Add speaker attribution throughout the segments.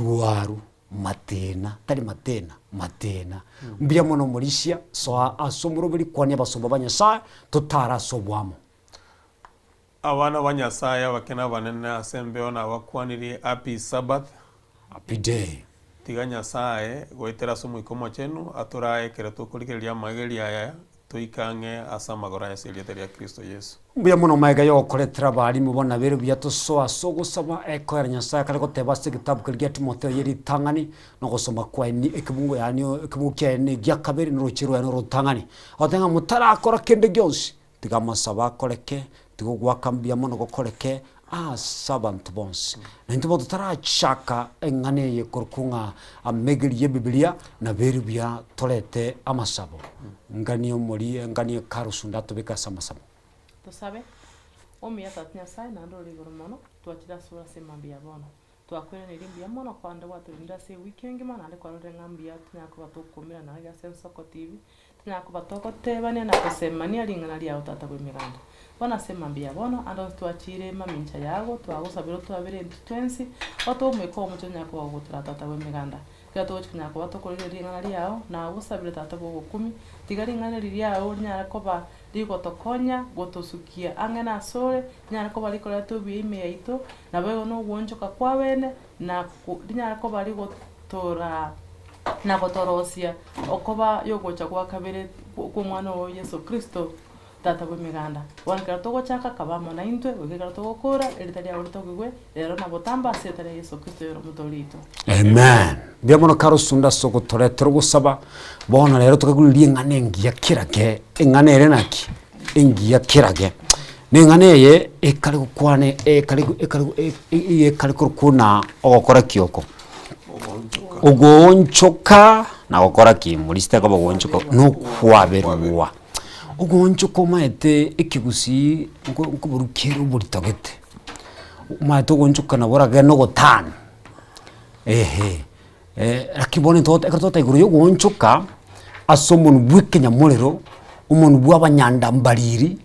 Speaker 1: Orwaru, matena, tari matena, matena. Mbuya mono omorisia, soa ase omoroberi, kwania abasomba ba Nyasae, totare ase oboamo.
Speaker 2: Abana ba Nyasae abake na abanene ase embeo nabakwanirie Happy Sabbath.
Speaker 1: Happy day.
Speaker 2: Tiga Nyasae goetera ase Omoika Omochenu atorae ekero tokorigereria amagerio aya toike ang'e ase amagoro aye ase erieta ria Kristo Yeso.
Speaker 1: Mbuya mono magega y'ogokoretera abalimu bono bere buya tosoe ase ogosaba ekoera Nyasae akare goteba ase egetabu keria gia Timotheo ye ritang'ani na ogosoma kwaye ni ekebungo yaani ekebungo kiaye ne egia kabere na oroche rwaye norotang'ani. Agoteba ng'a motarakora kende gionsi Tiga amasabo akoreke, tiga ogoaka mbuya mono gokoreke ase abanto bonsi. Na intwe bono totarachaka eng'ana eye korokwa ng'a amegeri y'Ebibilia, nabo ere buya torete amasabo. Nganie omori nganie Carlson atobeke ase amasabo.
Speaker 3: Tosabe, Omuya Tata Nyasae naende ore igoro mono, twachire asore ase mambia ya bono. Twakoiraneria mbuya mono korende gwatorendire ase ewiki engima naende kwarorire ng'a mbuya tonyare koba tokomerana iga ase ensoko TV, tonyare koba togotebania na gosemania ring'ana riao Tata bw'emeganda. Bono ase mambia ya bono, ande onsi twachire mamincha yago, twagosabire otwabere intwe twensi, otoe omoika omochenu onyare koba ogotoraa Tata bw'emeganda. Ekero togochia konyara koba tokorigereria ring'ana riao, nagosabire Tata bw'ogokumia, tiga ring'ana eri riao rinyare koba rigotokonya gotosukia ang'e nasore, rinyare koba rikoreta obuya ime yaito, naboigo na ogoonchoka kw'abene, na ko rinyare koba rigotoraa na gotorosia okoba yogocha gwa kabere kw'Omwana oo Yeso Kristo, Tata bw'emeganda. Bono ekero togochaka kaba amo naintwe, goika ekero togokora, erieta riao ritogigwe, rero na botambe ase erieta ria Yeso Kristo oyore Omotoori oito.
Speaker 1: Amen. Mbuya mono Karosunda ase ogotoretera ogosaba, bono rero tokaguriria eng'ana engiya kerage, eng'ana ere naki? Engiya kerage. Na eng'ana eye, ekare gokwana ekare ekare iga ekare korokwa buna ogokora ki oko? Ogoonchoka na gokora ki? Morisite koba ogoonchoka na okwaberwa. Ogoonchoka omanyete ekegusii nko nkoboru kere oborito gete, omanyete ogoonchoka nabo oragere na ogotana, ehe. Lakini bono intwe ekero togoteba igoro ya ogoonchoka, ase omonwe bwa ekenyamorero, omonwe bwa abanyanda mbariri,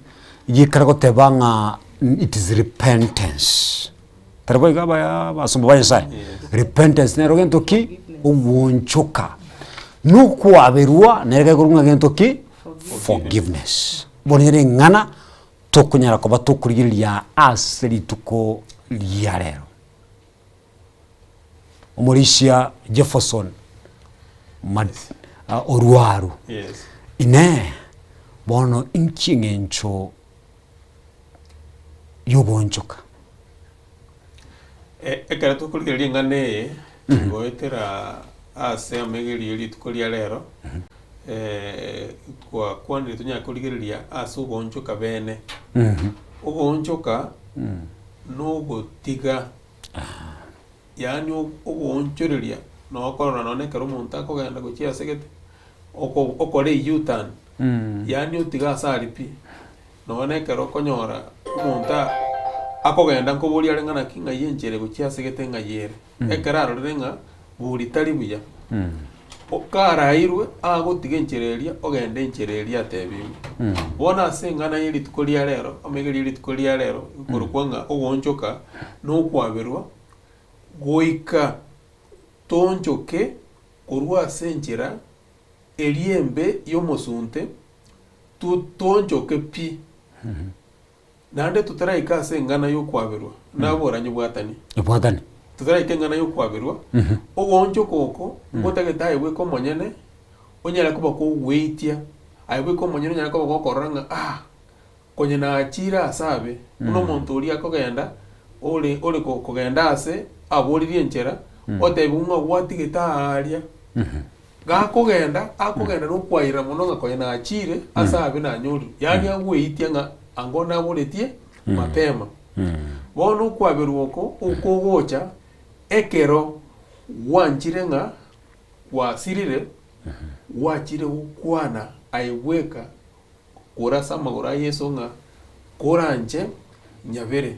Speaker 1: gekare goteba ng'a it is repentance. Tari boigo abaya abasomba ba Nyasaye? Repentance nero gento ki? Ogoonchoka. Na okwaberwa nere gekorwa ng'a gento ki? Forgiveness. Bono ere eng'ana tokonyara koba tokorigereria ase rituko ria rero. Omorisia Jefferson Mad- Orwaru,
Speaker 2: Yes.
Speaker 1: Inee, bono inki eng'encho y'ogoonchoka?
Speaker 2: E- Ekero tokorigereria eng'ana eye, goetera ase amaigerio ye rituko ria rero, twakwanire tonyare korigereria ase ogoonchoka bene. Ogoonchoka nogotiga, yaani ogoonchoreria nokorora nonye ekero omonto akogenda gochia ase gete, oko okore u-turn, yaani otige ase aria pi, nonye ekero okonyora omonto a akogenda nkoboria are ng'a naki ng'ai enchera egochia ase gete ng'ai ere, ekero arorire ng'a bori tari buya, o karairwe agotiga enchera eria ogenda enchera eria atebiwe. Bono ase eng'ana ya rituko ria rero, amaiga ria rituko ria rero, nkorokwa ng'a ogoonchoka na okwaberwa goika toonchoke korwa ase enchera eria embe y'omosunte, to toonchoke pi. Naende totaraika ase eng'ana y'okwaberwa, nabora nyebwatanie.
Speaker 1: Ebwatane.
Speaker 2: Totaraika eng'ana y'okwaberwa, ogoonchoka oko ngotagete aye bweka omonyene, onyare koba kogweitia, aye bweka omonyene onyare koba gokorora ng'a ah, konya nachire ase abe, buna omonto oria akogenda, ore ore ko kogenda ase aboririe enchera, otebiwa ng'a gwatigete aaria, Gakogenda, akogenda nokwaira mono ng'a konya nachire ase abe nanyorire, yaani agweitia ng'a ango naboretie mapema. Bono okwaberwa oko okogocha ekero gwanchire ng'a gwasirire, gwachire gokwana aye bweka kore ase amagoro a Yeso ng'a koranche nyabere.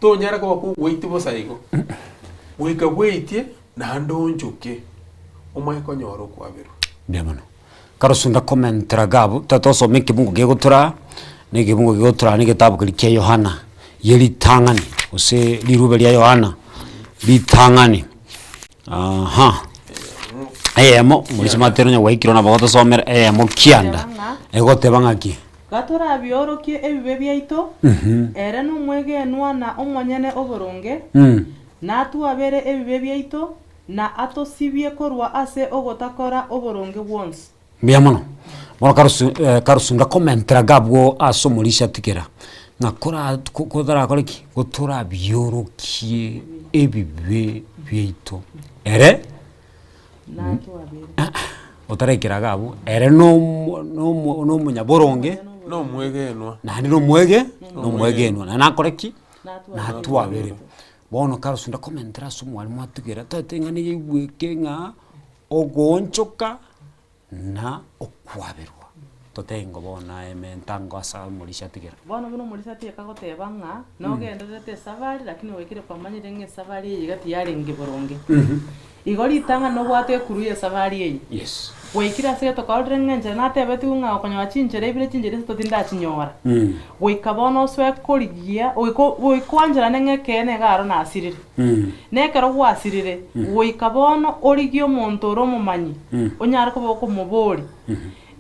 Speaker 2: Tonyara koba kogweitia bosa igo, goika bweitie naende oonchoke, omanye konyora okwaberwa.
Speaker 1: Mbuya mono. Karosunda komentera iga abwo, tari tosome ekebungo kegotoraa, na ekebungo kegotoraa na egetabu keria kia Yohana, ye ritang'ani, gose rirube ria Yohana, ritang'ani. Aha. Eyemo, morisia matero onye gwaikire nabo ogotosomera eyemo kianda. Egoteba ng'aki?
Speaker 3: Gatorabiorokie ebibe biaito, ere nomwegenwa na omonyene oboronge, natwabere ebibe biaito, na atosibie korwa ase ogotakora oboronge bwonsi.
Speaker 1: Mbuya mono. Bono karusu karusunda komentera iga abwo ase omorisia atigera, ng'a kora ko kotarakore ki? Gotorabiorokie ebibe biaito, ere
Speaker 3: Natwabere.
Speaker 1: otaraikera iga abwo, ere nomo nomo nomonyaboronge,
Speaker 2: Nomwegenwa.
Speaker 1: naende nomwege nomwegenwa, naende nakore ki?
Speaker 3: Natwabere.
Speaker 1: Natwabere. Bono karusunda komentera ase omwalimu atigera, toete ng'a nigo aigweke ng'a ogoonchoka na okwaberwa. Totebe ng'a bono aye ementango ase omorisia atigera.
Speaker 3: Bono buna omorisia atiga agoteba ng'a nogendererete esafari lakini gwaikire kwamanyire ng'a esafari eye iga tiyarenge boronge. Igo ritang'ani nobwate ekuru ya esafari eye.
Speaker 1: Yes.
Speaker 3: Gwaikire ase egento kwarorire ng'a enchera natebetigwe ng'a okonyora chinchera ibere chinchera isato tindachinyora. Goika bono osoe korigia, goika goika oancherane ng'a ekeene iga aro nasirire. Na ekero gwasirire, goika bono origie omonto ore omomanyi, onyare koba okomoboria,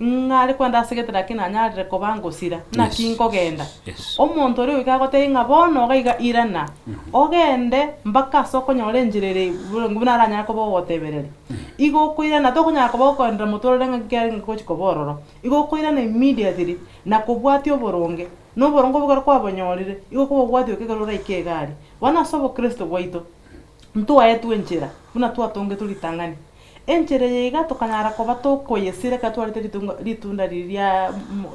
Speaker 3: ng'a are kwenda ase gete lakini nanyarire koba ngosira, naki
Speaker 1: Yes,
Speaker 3: nkogenda?
Speaker 1: yes.
Speaker 3: Omonto oria goika agotebie ng'a bono iga iga irana, ogende mpaka ase okonyora enchera ere buna aranyare koba ogotebereria. Igo okoirana tokonyara koba okoenderera motwe orore ng'aki kiarenge gochi koba ororo. Igo okoirana immediately, na kobwatia oboronge, na oboronge obo ekero kwabonyorire, igo okobobwatia goika ekero oraike iga aria. Bono ase obokristo bwaito, ntwaetwe enchera buna twatongetwe ritang'ani. Enchera eye iga tokanyara koba tokoyesira ekero twarete ritunga ritunda riria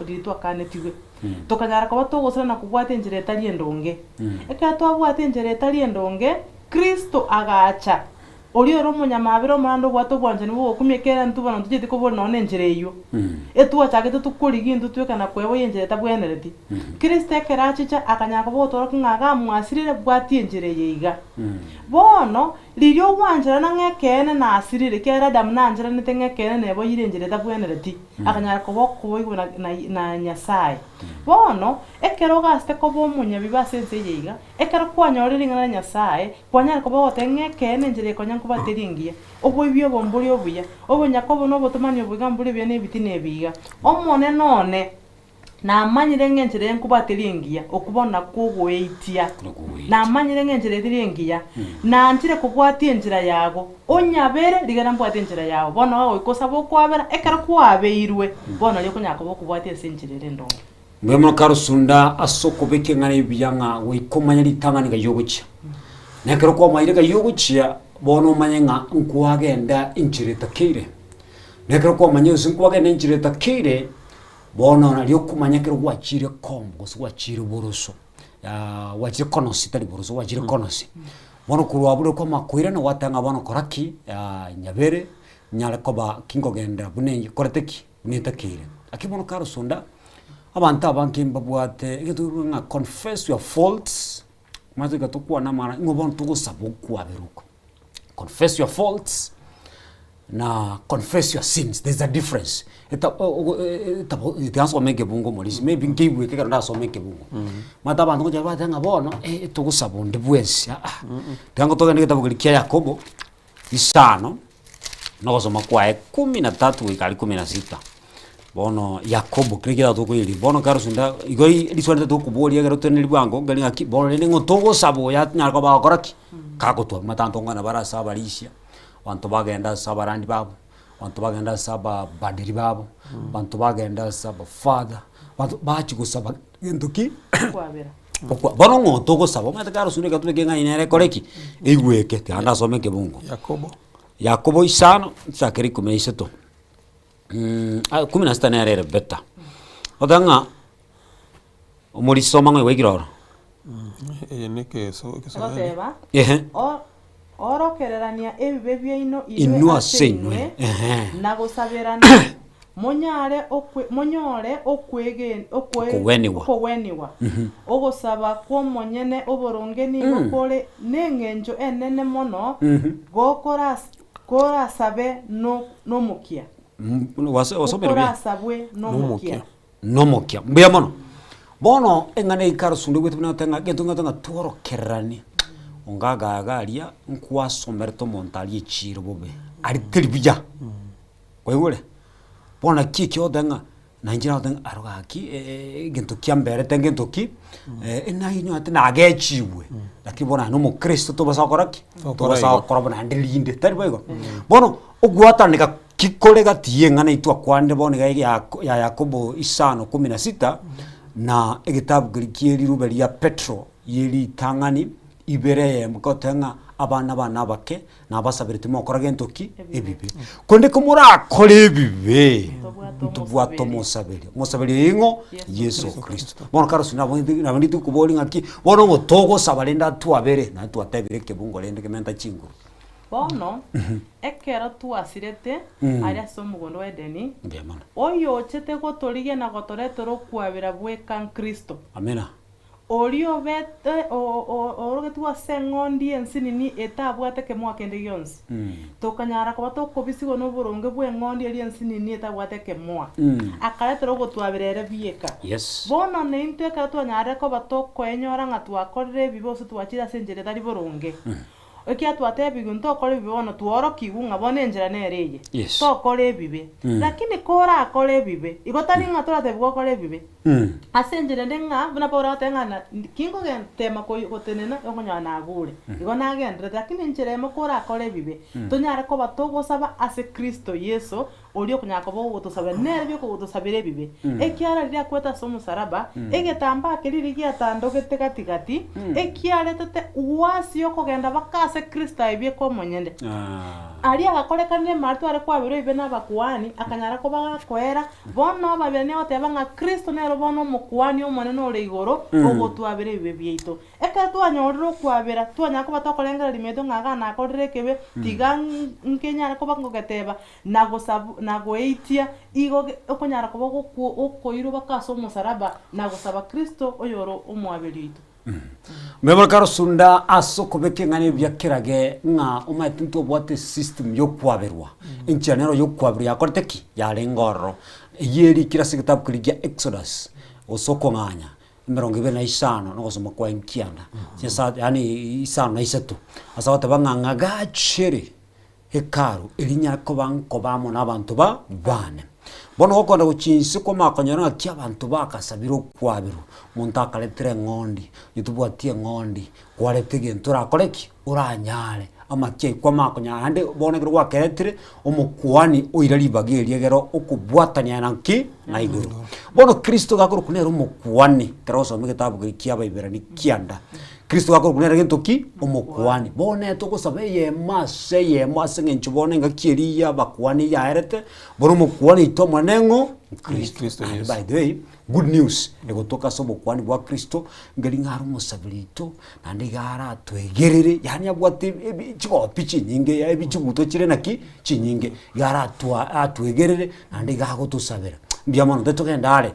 Speaker 3: riria twakanetigwe. Tokanyara koba togosira na kobwata enchera etari endonge. Ekero twabwate enchera etari endonge, Kristo agacha, Oria ore omonyamabera omorande obwate obwanchani bw'ogokumia kera intwe bono ntochieti kobora nonya nenchera eyio. Etwachagete tokorigia intwe tweka na kweboyia enchera etabwenereti. Kristo ekero achicha akanyara koba ogotorokia ng'a iga mwasirire bwatia enchera eye iga. Bono, riria ogwancherana ng'a ekeene nasirire, ekiagera Adamu nancheranete ng'a ekeene neboyire enchera etabwenereti, akanyara koba okoboigwa na na na Nyasaye. Bono, ekero ogasete koba omonyabibe ase ense eye iga, ekero kwanyorire ring'ana ria Nyasaye, Kwanyare koba ogoteba ng'a ekeene enchera ekonya nkoba teri engiya, oboibi obo mbori obuya, obonyaka obo na obotomani obo iga mbori obuya na ebitina ebi iga. Omonene one namanyire ng'a enchera eye nkoba teri engiya, okwo bono nakwo ogoeitia. Namanyire ng'a enchera eye teri engiya, nanchire kobwatia enchera yago, onyabere rigena mbwate enchera yago. Bono goika osabe okwabera, ekero kwabeirwe, bono nario okonyara koba okobwatia ase enchera ere endonge.
Speaker 1: Mbuya mono karosunda ase okobeka eng'ana ebuya ng'a goika omanye ritang'ani ng'ai ogochia. Na ekero kwamanyire ng'ai ogochia, bono omanye ng'a nkwagenda enchera etakeire. Na ekero kwamanyire gose nkwagenda enchera etakeire, bono nario okomanya ekero gwachire kombo gose gwachire boroso, gwachire konosi tari boroso gwachire konosi. Bono korwa abwo riria kwamanya koirana gwateba ng'a bono kora ki? Nyabere nyare koba kinkogenda buna nkorete ki? Buna etakeire. Lakini bono karosunda, abanto abange mbabwate egento kekorokwa ng'a confess your faults, omanyete goika tokwane amang'ana ng'o bono togosaba okwaberwa oko. Confess your faults na confess your sins, there is a difference. Eta o- ogo etabo tiga nsome ekebungo morisi, maybe nkeigweke ekero ndasome ekebungo. Omanyete abanto ngocha bateba ng'a bono, eh togosaba onde bwensi aa. Tiga togende egetabu keria kia Yakobo, isano, na ogosoma kwaye kumi na tatu goika aria kumi na sita. Bono Yakobo kera ekiagera tokoiyeria bono karosunda igo riswali tokoboria ekero toeneri bwango nkeri ng'aki bono rende ng'o togosaba oyo atonyare koba agokora ki? Kagotwa amatanto ng'a nabo are ase abarisia, abanto bagenda ase abarandi babo, abanto bagenda ase ababadiri babo, abanto bagenda ase abafather, abanto bachia gosaba gento ki?
Speaker 3: Okwabera.
Speaker 1: Okwa bono ng'o togosaba omanyete karosunda ekero tobeke ng'a nere ekore ki? Eigweke tiga ndasome ekebungo.
Speaker 2: Yakobo.
Speaker 1: Yakobo isano, nchakere ikomi na isato, kumi na sita nere ere better. Goteba ng'a omorisoma ng'ai gwaikire oro?
Speaker 2: Eye ne ekeso egeswahili.
Speaker 3: Egoteba,
Speaker 1: Ehe.
Speaker 3: O- Orokererania ebibe biaino
Speaker 1: Inwe
Speaker 3: inwe
Speaker 1: ase
Speaker 3: ase
Speaker 1: inwe,
Speaker 3: inwe,
Speaker 1: ehe.
Speaker 3: na gosaberana, monyare okwe monyore okwegen okwe
Speaker 1: Okogwenigwa.
Speaker 3: okogwenigwa. Ogosaba kw'omonyene oboronge nigo kore neng'encho enene mono, gokoras korasabe no nomokia.
Speaker 1: Wase wasomire buya?
Speaker 3: Gokorasabwe nomokia.
Speaker 2: Nomokia.
Speaker 1: Nomokia. Mbuya mono. Bono eng'ana eye ikarosunde goetwa buna goteba ng'a egento ng'a tworokereranie. Onga iga iga aria, nkwasomerete omonto aria echiiro bobe, aria teri buya, kwaigure? Bono naki ekio ogoteba ng'a na inche nagoteba ng'a aro gaki egento kiamberete ngento ki, nainyorete nagechigwe, lakini bono aye na omokristo tobasa gokora ki?
Speaker 2: Tokora
Speaker 1: Tobasa
Speaker 2: igo.
Speaker 1: gokora buna naende rinde, tari bo igo? Bono, ogwataneka ki kore gati ya eng'ana eywo twakwanire bono iga ya ya Yakobo isano kumi na sita, na egetabu keria kie rirube ria Petro ye ritang'ani ibere eyemo egoteba ng'a abana bane abake nabasabire timokora gento ki? Ebibe. Korende komorakore ebibe, ntobwate omosaberi. Omosaberi oyo ing'o? Yeso Kristo. Bono karosire nabo nabo ndikoboria ng'aki, bono ng'o togosaba rende atwabere? Naende twatebire ekebungo rende kementa chinguru.
Speaker 3: Bono, ekero twasirete aria ase omogondo o Edeni,
Speaker 1: Mbuya mono.
Speaker 3: oyochete gotorigia na gotoretera okwabera bweka Nkristo.
Speaker 1: Amina.
Speaker 3: Oria obete oorogetigwe ase eng'ondi ensinini etabwate kemoa kende gionsi, tokanyara koba tokobisigwa noboronge bw'eng'ondi eria ensinini etabwate kemoa, akaretera ogotwabera ere bieka.
Speaker 1: Yes.
Speaker 3: Bono naintwe ekero twanyarire koba tokoenyora ng'a twakorire ebibe gose twachire ase enchera etari boronge, Ekiagera twatebigwe ntokore ebibe bono tworokigwe ng'a bono enchera nere eye,
Speaker 1: Yes.
Speaker 3: tokore ebibe. Lakini korakore ebibe, igo tari ng'a toratebigwe okore ebibe. Ase enchera ende ng'a buna Paulo agoteba ng'a na kingogentema koi gotenena okonyora nagure, igo nagendererete. Lakini enchera eyemo korakore ebibe, tonyare koba togosaba ase Kristo Yeso, oria okonyara koba ogotosabera, nere bioka ogotosabera ebibe. Ekiagera riria akwete ase omosalaba, egetambaa keria riria giatandogete gati gati, ekiaretete uasi okogenda baka ase Kristo aye bieka omonyene. Aria agakorekanire mari tware kwaberwa ebibe na abakuani, akanyara koba gakoera, bono ababerania agoteba ng'a Kristo nere bono omokuani omonene ore igoro, ogotwabera ebibe biaito. Ekero twanyorire okwabera, twanyara koba tokorengereria ime yaito ng'a iga nakorire ekebe, tiga nkenyare koba ngogeteba, na gosab na goeitia, igo ge okonyara koba gokwo okoirwa baka ase omosaraba, na gosaba Kristo oyore omoaberi oito.
Speaker 1: Mebore karosunda ase okobeka eng'ana ebuya kerage ng'a omanyete ntobwate esystem yokwaberwa, enchera nero yokwaberwa yakorete ki? Yarenge ororo. Eyio erikire ase egetabu keria gia Exodus, gose okong'anya, emerongo ebere na isano na ogosoma kwaye nkianda, chinsa yaani isano na isato, ase agoteba ng'a ng'agachere Hekalu eria nyare koba nkoba amo nabanto ba bane. Bono gokonda gochia inse kwamanya konyora ng'aki abanto bagasabire okwaberwa, omonto akaretera eng'ondi, onye tobwati eng'ondi, kwareta egento orakore ki? Oranyare, amache aywo kwamanya konyora naende bono ekero gwakeretire, omokuani oira ribaga erio egere okobwatania na nki? Na igoro. Bono Kristo gakorokwa nere omokuani, ekero ogosoma egetabu keria kia Abaiberania kianda. Kristo gakorokwa nere gento ki? Omokuani. Bono nere togosaba eyemo ase eyemo ase eng'encho bono engaki eria ya abakuani yaerete, bono omokuani oito omonene ng'o? Kristo.
Speaker 2: Kristo
Speaker 1: And
Speaker 2: Yesu.
Speaker 1: by the way, good news egotoka ase obokuani bwa Kristo, nkeri ng'a are omosabiri oito, naende iga aratwegerere, yaani abwate ebi chigopi chinyinge ya ebi chiguto chire naki? Chinyinge. Iga aratwa atwegerere, naende iga agotosabera. Mbuya mono, tetogenda are.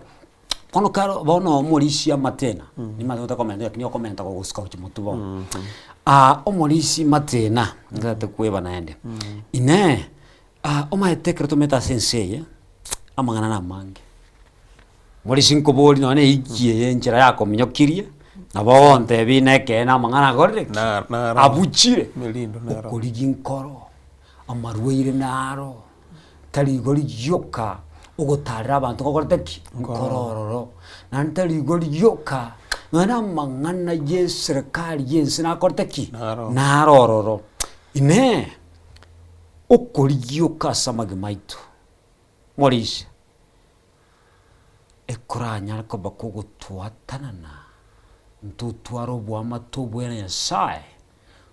Speaker 1: Bono karo bono omorisia amatena, nimanyete otakomenta lakini okomenta gogosuka gochia motwe bono. Omorisia matena, ntagete kweba naende, inee, omanyete ekero tomanyete ase ense eye, amang'ana na amange, morisia nkoborie nonye na ewiki eye enchera yakominyokirie, nabo ogontebia ine ekeene amang'ana akorire ki?
Speaker 2: Na- naro.
Speaker 1: Abuchire,
Speaker 2: Merindo naro.
Speaker 1: okorigia nkoro, amarwaire naro. Tari igo rioka ogotarera abanto gokorete ki? Nkoro ororo. Naende tari igo rioka, nonya na amang'ana ya eserekari ya ense nakorete ki?
Speaker 2: Naro.
Speaker 1: Naro ororo. Inee! Okorigioka ase amagima aito, morisia, ekoranyare koba kogotwatanana, ntotware oboamate obuya na Nyasaye,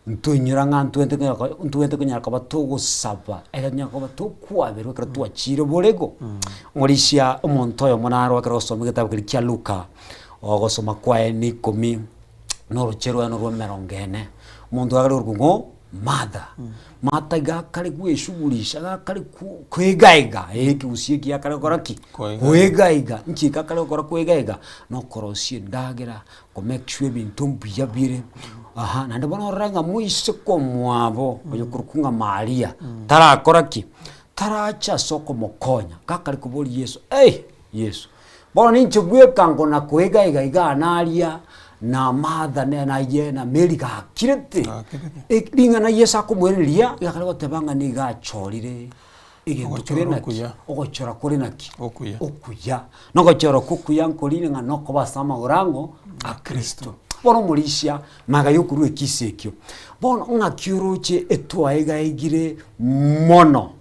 Speaker 1: Ntoinyora ng'a ntwente konyara ko ntwente konyara koba togosaba, ekero tonyara koba tokwaberwa ekero twachire borego. Omorisia omonto oyomo naro ekero ogosoma egetabu keria kia Luka, ogosoma kwaye na ikomi, na oroche rwaye norwa emerongo ene, omonto akare korokwa ng'o Martha. Martha iga akare gweshugulisha, iga akare ko koegaiga eh ekegusii ekiya akare gokora ki?
Speaker 2: Koegaiga.
Speaker 1: Koegaiga, inki eke akare gokora koegaiga? Nokorosia endagera, ko make sure ebinto mbuya bire, aha, naende bono orore ng'a moiseke omwabo oyokorokwa ng'a Maria, tarakora ki? Taracha ase okomokonya, gakare koboria Yeso, ei, Yeso, bono ninche bweka nkona koiga iga igaa naria, na Martha ne naye na Mary gakirete,
Speaker 2: Gakirete.
Speaker 1: e ring'ana Yeso akomoereria, iga akare goteba ng'a nigo achorire egento kere
Speaker 2: Ogochora
Speaker 1: naki,
Speaker 2: okuya.
Speaker 1: ogochora kore naki?
Speaker 2: Okuya.
Speaker 1: Okuya. Na ogochora okwo okuya nkorire ng'a nokoba ase amagoro ang'o? A Kristo. Bono omorisia, maega ya okorua ekisi ekio, bono ng'aki oroche etwaegaegire mono,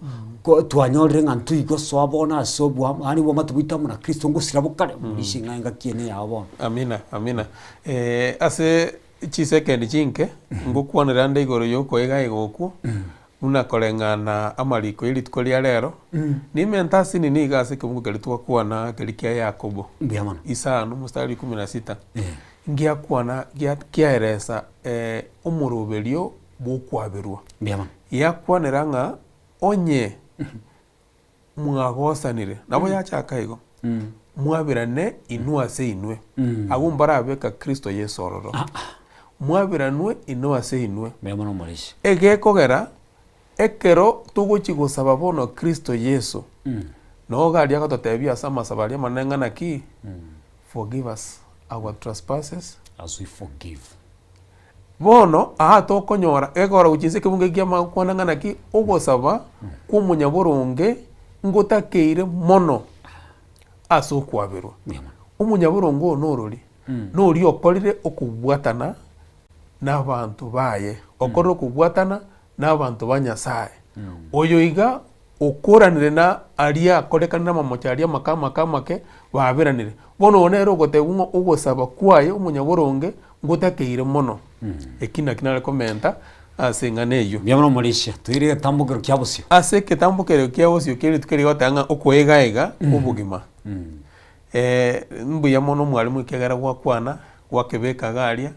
Speaker 1: ko twanyorire ng'a ntoigosoa bono ase obwamo yaani obwamate bwaito amo na Kristo ngosira bokare, omorisia ng'a engaki ene yao bono.
Speaker 2: Amina, amina. Ase chisekendi chinke, ngokwanera ande igoro ya okoegaega okwo, Buna koreng'ana amariko ye rituko ria rero, nimente ase nini iga ase ekebungo keria twakwana keria kia Yakobo,
Speaker 1: Mbuya mono.
Speaker 2: isano mstari ikomi na sita,
Speaker 1: Eh.
Speaker 2: ngiakwana gia kiaeresa omoroberio bw'okwaberwa.
Speaker 1: Mbuya mono.
Speaker 2: Giakwanera ng'a onye mwagosanire, nabo yachaka igo, mwaberane inwe ase inwe, abwo mbarabeka Kristo Yeso ororo. Mwaberanwe inwe ase inwe.
Speaker 1: Mbuya mono omorisia.
Speaker 2: Egekogera, ekero togochia gosaba bono Kristo Yeso, nogo aria agototebia ase amasabo aria amanene ng'a naki, Forgive us our trespasses,
Speaker 1: As we forgive.
Speaker 2: Bono aa tokonyora egekogera gochia inse ekebungo eki kiamagokwana ng'a naki ogosaba kw'omonyaboronge ngotakeire mono ase okwaberwa. Omonyaboronge oyo norori? Noria okorire okobwatana nabanto baye, okorire okobwatana nabanto ba Nyasaye. Oyo iga okoranire na aria akorekanire amamocho aria amake amake amake baberanire. Bono oyo nere ogotebiwa ng'a ogosaba kwaye omonyaboronge ngotakeire mono. Eki naki nare komenta ase eng'ana eyio.
Speaker 1: Mbuya mono omorisia, toire egetambokero kia bosio.
Speaker 2: Ase egetambokero kia bosio kia rituko erio egoteba ng'a okoegaega kw'obogima. Mbuya mono omwalimu ekiagera gwakwana, gwakebeka iga aria,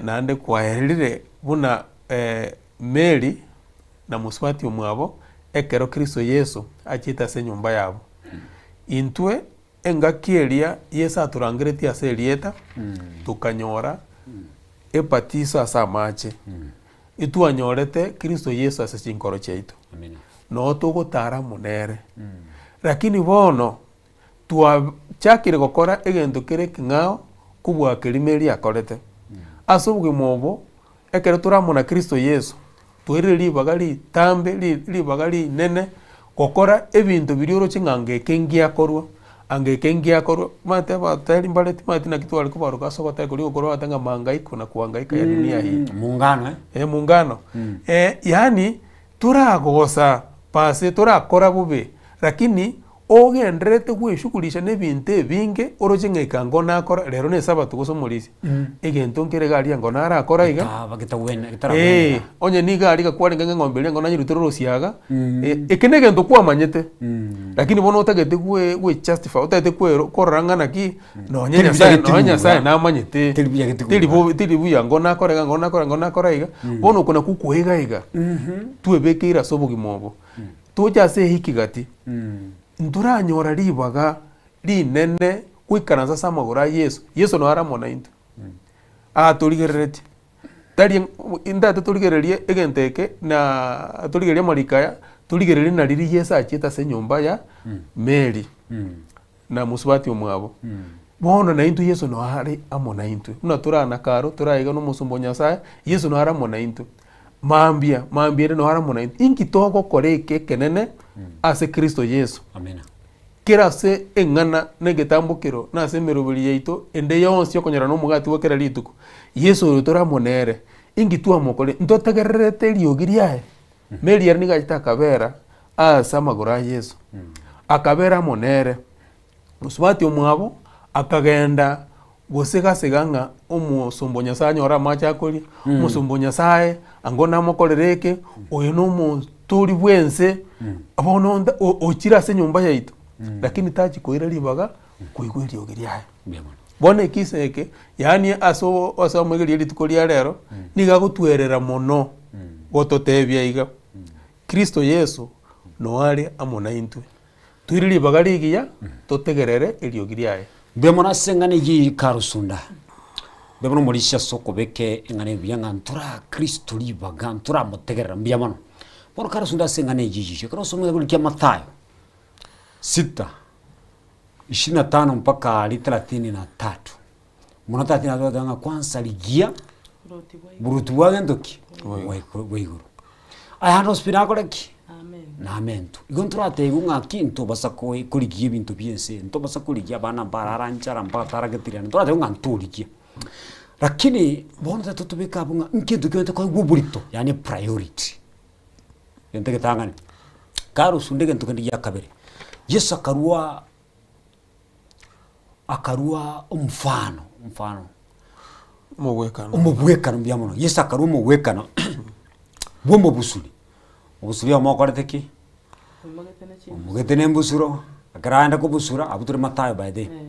Speaker 2: naende kwaerire buna Mary na mosubati omwabo ekero Kristo Yeso achiete ase enyomba yabo. Intwe engaki eria Yeso atorangeretie ase erieta, tokanyora ebatiso ase amache, etwanyorete Kristo Yeso ase chinkoro chiaito, noo togotara amo nere. Lakini bono twachakire gokora egento kere ekeng'ao kobua keria Mary akorete. Ase obogima obo, ekero tore amo na Kristo Yeso, twairire ribaga ritambe ri ribaga rinene gokora ebinto biria oroche ng'a anga eke ngiakorwa, anga eke ngiakorwa, omanyete abateri mbare timanyeti naki tware kobaroka ase ogotera koria ogokoro bagoteba ng'a mahangaiko na kuhangaika ya dunia hii.
Speaker 1: Muungano eh.
Speaker 2: Eh muungano. Yaani toragosa pase torakora bobe, lakini ogendererete gweshughulisha na ebinto ebinge oroche ng'a eke ango nakora, rero na esabato gose omorisia, egento nkere iga aria ango narakora iga,
Speaker 1: Getaba getagwene
Speaker 2: eh,
Speaker 1: getaragwenera.
Speaker 2: onye niga aria iga kwarenge ng'a eng'ombe eria ango nanyerutire orosiaga, eke na egento kwamanyete, lakini bono otagete gwe gwejustify otagete kwero korora ng'a naki, nonye
Speaker 1: Teri buya
Speaker 2: Nyasaye nonye
Speaker 1: getigura.
Speaker 2: Nyasaye namanyete,
Speaker 1: Teri buya getigura.
Speaker 2: teri bobe teri buya ango nakora iga ango nakora ango nakora iga, bono oko nakwo okoiga iga, twebekeire ase obogima obo. Toche ase ehiki gati, ntoranyora ribaga rinene goikaransa ase amagoro a Yeso, Yeso naro amo naintwe, atorigereretie, tari ntagete torigererie egento eke na torigererie amariko aya, torigererie na riria Yeso achiete ase enyomba ya Mary na mosubati omwabo. Bono naintwe Yeso noo are amo naintwe, buna torana karo toraiga na omosomba o Nyasaye, Yeso noo are amo naintwe. Mambia, mambia ere noo are amo naintwe. Inki togokora eke ekenene ase Kristo Yeso?
Speaker 1: Amina.
Speaker 2: Kera ase eng'ana na egetambokero na ase emeroberi yaito ende yonsi okonyora na omogati bwa kera rituko, Yeso oyo tore amo nere, inki twamokorire? Ntotegererete eriogi riaye? Mary ere nigo achete akabera ase amagoro a Yeso, akabera amo nere. Mosubati omwabo akagenda gosega-sega ng'a omosomba o Nyasae anyore amache akoria, omosomba o Nyasae ango namokorere eke, oyo na omotori bw'ense, bono onde o- ochire ase enyomba yaito, lakini tachi koira ribaga koigwa eriogi riaye.
Speaker 1: Mbuya mono.
Speaker 2: Bono ekisa eke, yaani ase o ase omoigereria rituko ria rero, nigo agotwerera mono, gototebia iga, Kristo Yeso noare amo naintwe. Toire ribaga rigiya, totegerere eriogi riaye.
Speaker 1: Mbuya mono ase eng'ana eyio ikarusunda. Mbuya mono omorisia ase okobeka eng'ana eye buya ng'a ntoraa Kristo ribaga, ntoramotegerera, mbuya mono. Bono karusunda ase eng'ana eyio eyio, ekero osomete buna kia Mathayo, sita, ishirini na tano mpaka aria thelathini na tatu. Mono tata natoteba ng'a kwansa rigia
Speaker 3: Oboroti bwa igoro.
Speaker 1: oboroti bwa gento ki?
Speaker 2: Bwa
Speaker 1: Bwa igoro. Aya ande onsi pi nakore ki?
Speaker 3: Amen.
Speaker 1: Namentwe. Igo ntoratebiwe ng'aki ntobasa koi korigia ebinto bia ense, ntobasa korigia abana mbarara nchara mbataragetirana, ntoratebiwe ng'a ntorigia. Lakini bono tari totobeke abwo ng'a nkento ki omanyete koegwa oborito yaani epriority, egento egetang'ani. Karosunde egento kende gia kabere, Yeso akarwa akarwa omfano omfano
Speaker 2: Omogwekano.
Speaker 1: omogwekano mbuya mono, Yeso akarwa omogwekano bwa omobusuri, obusuri obo mokorete ki?
Speaker 3: Omogete ne chimbusuro.
Speaker 1: Omogete na embusuro, ekero aenda kobusura, abwo tore Mathayo by the way,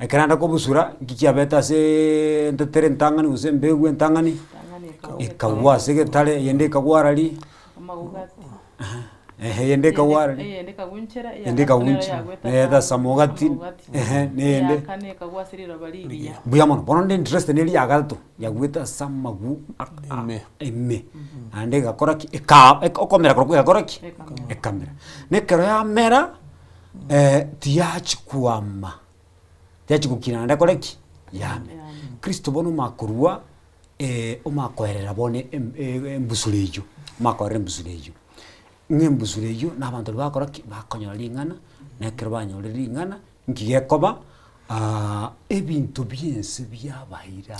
Speaker 1: ekero aenda kobusura, nki kiabete aseeee entetere entang'ani gose embegu entang'ani,
Speaker 3: Entang'ani ekagwa
Speaker 1: ekagwa ase egetare, eyende ekagwa arari,
Speaker 3: Amagugati.
Speaker 1: ehe eyende ekagwa arari,
Speaker 3: Eyende ekagunchera,
Speaker 1: eyende ekagunchera, neyete ase amogati, ehe neyende.
Speaker 3: Eyakane ekagwa ase riroba rigiya.
Speaker 1: Mbuya mono, bono nde interested na eria ya gatato, yagwete ase amagu a- a-
Speaker 2: Ime.
Speaker 1: ime, naende egakora ki? Eka okomera korokwo egakora ki?
Speaker 3: Ekamera.
Speaker 1: Ekamera. Na ekero yamera, tiyachi kwama, tiyachi gokina naende ekore ki? Yame.
Speaker 3: Yame.
Speaker 1: Kristo bono omakorwa omakoerera bono em- e- embusuro eywo, omakoerera embusuro eywo. Ng'a embusuro eywo na abanto baria bagokora ki? Bakonyora ring'ana, na ekero banyorire ring'ana, nki gekoba? ebinto bia ense biabaira,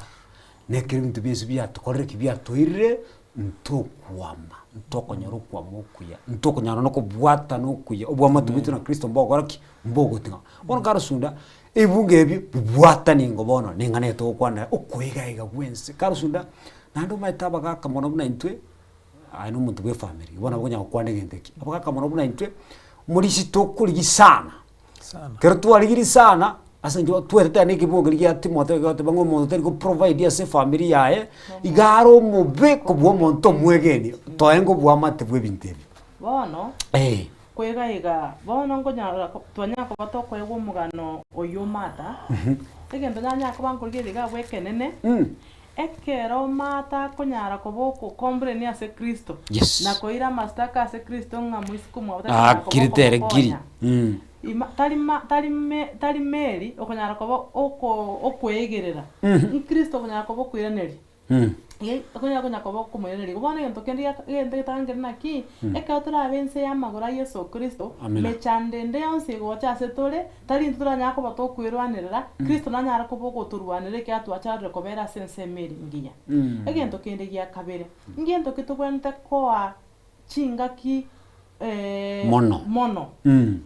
Speaker 1: na ekero ebinto bia ense biatokorire ki? Biatoirire, ntokwama, ntokonyora okwama okuya, ntokonyora na okobwatana okuya, obwamate bwaito na kristo mbogokora ki? Mbogoting'a. Bono karosunda, ebunge ebio bibwatani ingo bono na eng'ana eye togokwanera, okoegaiga gwa ense. Karosunda, naende omanyete abagaka mono buna intwe, aye na omonto bwa efamiri, bono nabo okonyara gokwana egento eke, abagaka mono buna intwe, morisia tokorigia sana.
Speaker 2: Sana.
Speaker 1: Ekero twarigirie sana, ase eng'encho twaetete na ekebungo keria gia Timotheo gegoteba ng'a omonto tari go provide ase efamiri yaye, iga are omobe kobua omonto omwegeni, toe ngobwamate bwa ebinto ebi.
Speaker 3: Bono,
Speaker 1: Eh.
Speaker 3: kwega iga, bono nkonyara ko twanyara koba tokoegwa omogano oywo Martha, egento nanyara koba nkorigereria iga abwo ekenene, ekero Martha akonyara koba oko complain ase Kristo,
Speaker 1: Yes.
Speaker 3: na koira amashtaka ase Kristo ng'a moiseke omwabo tari konyara koba
Speaker 1: Akirete ere kiri.
Speaker 3: okomokonya. Ima tari ma tari me tari Mary okonyara koba oko okoegerera, nkristo okonyara koba okoiraneria. Iga okonyara konya koba okomoiraneria. Igo bono egento kende gia egento getang'ani naki, ekero torabe inse ya amagoro a Yeso Kristo,
Speaker 1: Amina.
Speaker 3: mechando ende yonsi egocha ase tore, tari intwe toranyare koba tokoerwanerera, Kristo nanyare koba ogotorwanera ekiagera twacharire kobera ase ensemo ere engiya. Egento kende gia kabere, ngento ki tobwenerete koa chingaki
Speaker 1: Mono.
Speaker 3: mono.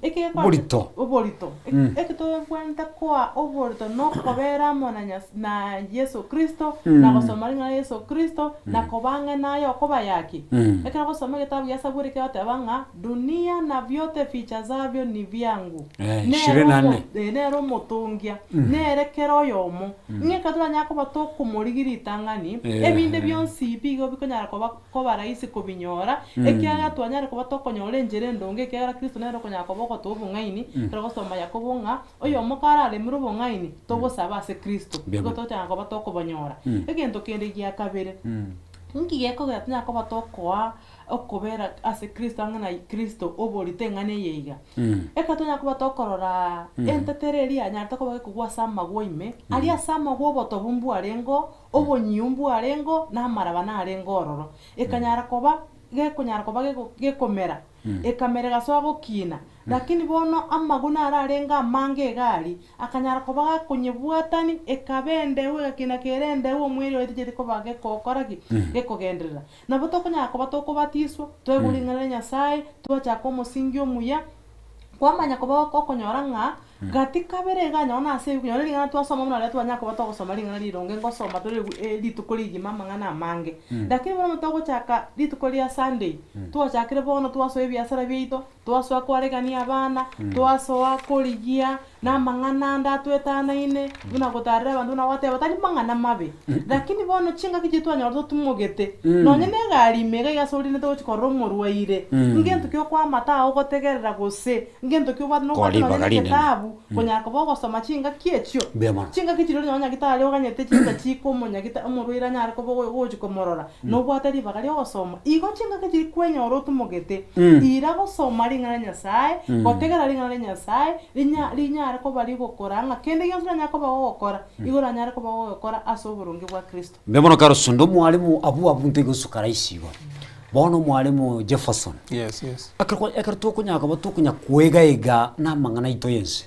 Speaker 3: Ekegekora-
Speaker 1: Oborito.
Speaker 3: Oborito. Eketobwenerete koa oborito na okobera amo na Nyas- na Yeso Kristo, na gosoma ring'ana ria Yeso Kristo, na koba ang'e naye okoba yaki. Ekero ogosoma egetabu gia Saburi kegoteba ng'a dunia na vyote vichazavyo ni vyangu.
Speaker 1: Eh,
Speaker 3: Nere
Speaker 1: ishirini na
Speaker 3: omo-
Speaker 1: nne.
Speaker 3: eh, nere omotongia, nere kera oyomo. Ng'a ekero toranyare koba tokomorigia ritang'ani, ebinde bionsi pi igo bikonyara koba koba rahisi kobinyora, ekiagera twanyare koba tokonyora enchera endonge, ekiagera Kristo nere okonyara koba ogotoa obong'aini, ekero ogosoma Yakobo ng'a, oyomo kararemire obong'aini, tobosaba ase Kristo,
Speaker 1: Mbuya
Speaker 3: igo
Speaker 1: mono.
Speaker 3: tochaka koba tokobonyora. Egento kende gia kabere, nki gekogera tonyare koba tokoa okobera ase Kristo ang'e na Kristo oborito eng'ana eye iga? Ekero tonyare koba tokororaa entetere eria yanyarete koba gekogwa ase amagwa ime, aria ase amagwa obotobu mbwarengeo, obonyiu mbwarengeo, na amaraba narenge ororo. Ekanyara koba gekonyara koba geko gekomera, ekamera egasoa gokina, lakini bono amagwa naro arenge amange iga aria, akanyara koba gakonyebwatani, ekaba endeu egakina kere endeu omweri oye ticheti koba gekokora ki? Gekogenderera. Nabo tokonyara koba tokobatiswa, twaigwa ring'ana ria Nyasaye, twachaka omosingi omuya, kwamanya koba okonyora ng'a gati kabere iga nonye na ase nonye ring'ana twasoma buna riria twanyara koba togosoma ring'ana rironge ngosoma tore rituko rigima amang'ana amange. Lakini bono togochaka rituko ria Sunday, twachakire bono twasoa ebiasara biaito, twasoa koaregania abana, twasoa korigia na amang'ana ande atwetanaine, buna gotarera abanto buna gwateba tari mang'ana mabe. Lakini bono chingaki chiria twanyora totumogete, nonye na egari ime iga iga ase orinete gochia korora omorwaire, ngento ki okoamate ago ogotegerera gose, ngento ki obwate
Speaker 1: Kora
Speaker 3: nobwate nonye
Speaker 1: ribaga
Speaker 3: na
Speaker 1: rinene.
Speaker 3: egetabu. Omochenu, konyara koba ogosoma chingaki echio.
Speaker 1: Mbuya mono.
Speaker 3: Chingaki chiria onye nyagitari oganyete chinsa chika omonyagita omorwaire anyare koba ogo ogochi komorora, nobwate ribaga riogosoma. Igo chingaki chiria kwenyora otumogete, ira gosoma ring'ana ria Nyasaye, gotegera ring'ana ria Nyasaye, rinya rinyare koba rigokora ng'a kende gionsi oranyare koba ogokora, igo oranyare koba ogokora ase oboronge bwa Kristo.
Speaker 1: Mbuya mono Carlson, omwalimu abwo abwo ntoigosuka rahisi igo. Bono omwalimu Jefferson,
Speaker 2: Yes, yes.
Speaker 1: ekero kwa ekero tokonyara koba tokonya koegaega na amang'ana aito ya ense,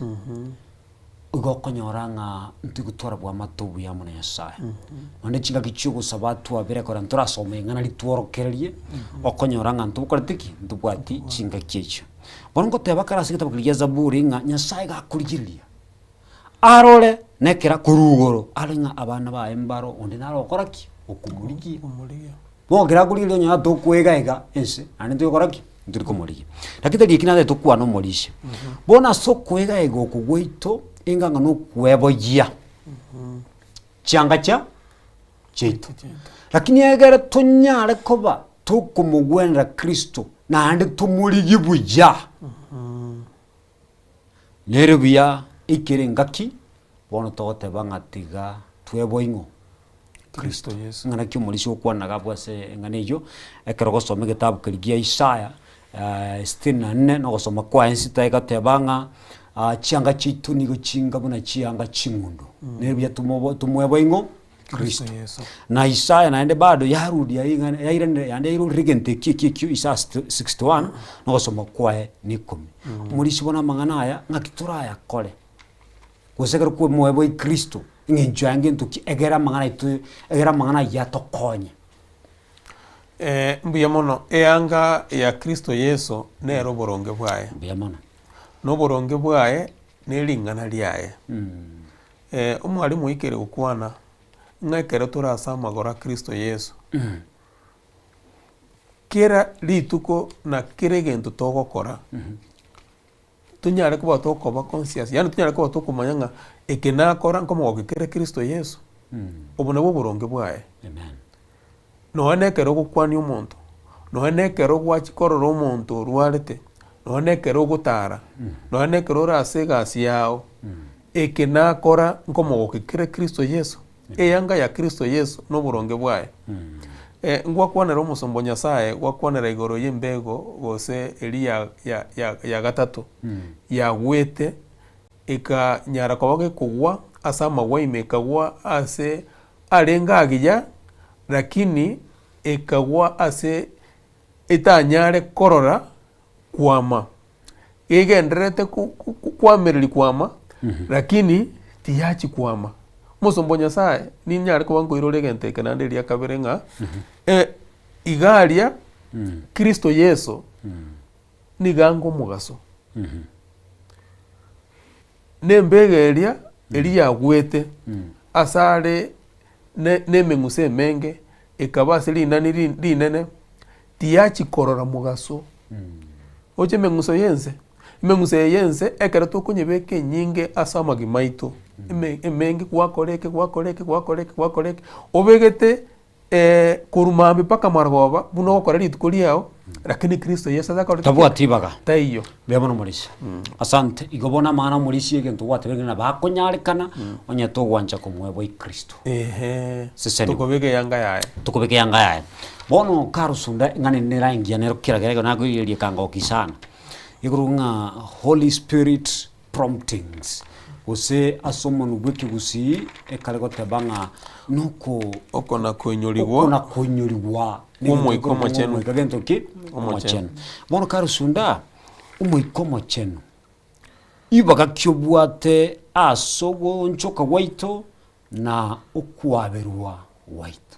Speaker 1: igo okonyora ng'a ntogotwara bwamato obuya amo na Nyasaye. Nonye chingaki chia ogosaba twabere ekero ntorasoma ring'ana ritworokererie, okonyora ng'a ntokoreti ki? Ntobwati chingaki echio. Bono ngoteba kare ase egetabu keria gia Zaburi ng'a Nyasaye gakorigereria, arore nekera korwa igoro, arore ng'a abana baye mbaro onde nare ogokora ki? Okomorigia. Bono ekero akorigereria onye tokoegaega ense, naende ntogokora ki? Ntori komorigia. Lakini tari eki natagete tokwane omorisia. Bono ase okoegaega oko gwaito, enga ng'a nokweboyia chianga chia chiaito. Lakini egere tonyare koba tokomogwenera Kristo, naende tomorigie buya. Nere buya ekere engaki, bono togoteba ng'a tiga tweboe ng'o?
Speaker 2: Kristo Yeso.
Speaker 1: Ng'a naki omorisia okwanaga abwo ase eng'ana eyio, ekero ogosoma egetabu keria gia Isaya sitini na nne, na ogosoma kwaye ensita egoteba ng'a chianga chiaito nigo chinga buna chianga ching'undo. Nere buya tomobo tomoeboe ng'o?
Speaker 2: Kristo Yeso.
Speaker 1: Na Isaya naende bado yarudia ring'ana yairanire yaende yairorire egento ekio ekio ekio Isaya 61, na ogosoma kwaye na ikomi. Omorisia bono amang'ana aya, ng'aki torayakore? Gose ekero kwamoeboe Kristo, eng'encho yaye ngento ki egere amang'ana aito egere amang'ana ayio atokonye.
Speaker 2: Mbuya mono, eanga ya Kristo Yeso nere oboronge bwaye.
Speaker 1: Mbuya mono.
Speaker 2: Na oboronge bwaye ne ring'ana riaye. Omwalimu oikere gokwana ng'a ekero tore ase amagoro a Kristo Yeso, kera rituko na kera egento togokora, tonyare koba tokoba conscious, yaani tonyare koba tokomanya ng'a eke nakora nkomogokia kere Kristo Yeso, obo nabwo oboronge bwaye.
Speaker 1: Amen.
Speaker 2: Nonya na ekero ogokwania omonto, nonya na ekero gwachia korora omonto orwarete, nonya na ekero ogotara, nonya na ekero ore ase egasi yao, eke nakora nkomogokia kere Kristo Yeso, eyanga ya Kristo Yeso na oboronge bwaye. Ngwakwanera omosomba o Nyasaye, gwakwanera igoro y'embego gose eria ya ya ya gatato, yagwete ekanyara koba gekogwa ase amagwa ime ekagwa ase arenge agiya, lakini ekagwa ase etanyare korora kwama. Egendererete kwamereri kwama, lakini tiyachi kwama. Omosomba o Nyasaye, ninyare koba nkoirora egento eke naende eria kabere ng'a, iga aria Kristo Yeso nigo anga omogaso. Na embega eria, eria yagwete asare ne nemeng'uso emenge, ekaba ase rinani rinene, tiyachia korora mogaso. Oche emeng'uso ya ense, emeng'uso eye ya ense ekero tokonyebeka enyinge ase amagima aito, eme emenge gwakora eke gwakora eke gwakora eke gwakora eke, obegete korwa mambia mpaka marogoba buna ogokora rituko riao, lakini Kristo Yeso atakoreti ki?
Speaker 1: Tabwati ribaga.
Speaker 2: Taiyo.
Speaker 1: Mbuya mono omorisia. Asante. Igo bono amang'ana omorisia egento gwatebire ng'a nabakonyarekana onye togwancha komoeboa Kristo.
Speaker 2: Ehe.
Speaker 1: Seseniwa.
Speaker 2: Tokobeka eyanga yaye.
Speaker 1: Tokobeka eyanga yaye. Bono karosunda eng'ana ende nere engiya nero kera kera ekero nakoigereria ekangokia sana. Ekorokwa ng'a Holy Spirit promptings, gose ase omonwa bw'ekegusii ekare goteba ng'a noko
Speaker 2: Oko nakoinyorigwa
Speaker 1: oko nakoinyorigwa
Speaker 2: kw'Omoika Omochenu.
Speaker 1: Omoika gento ki?
Speaker 2: Omochenu.
Speaker 1: Bono karosunda Omoika Omochenu, ibaga ki obwate ase ogoonchoka gwaito na okwaberwa gwaito?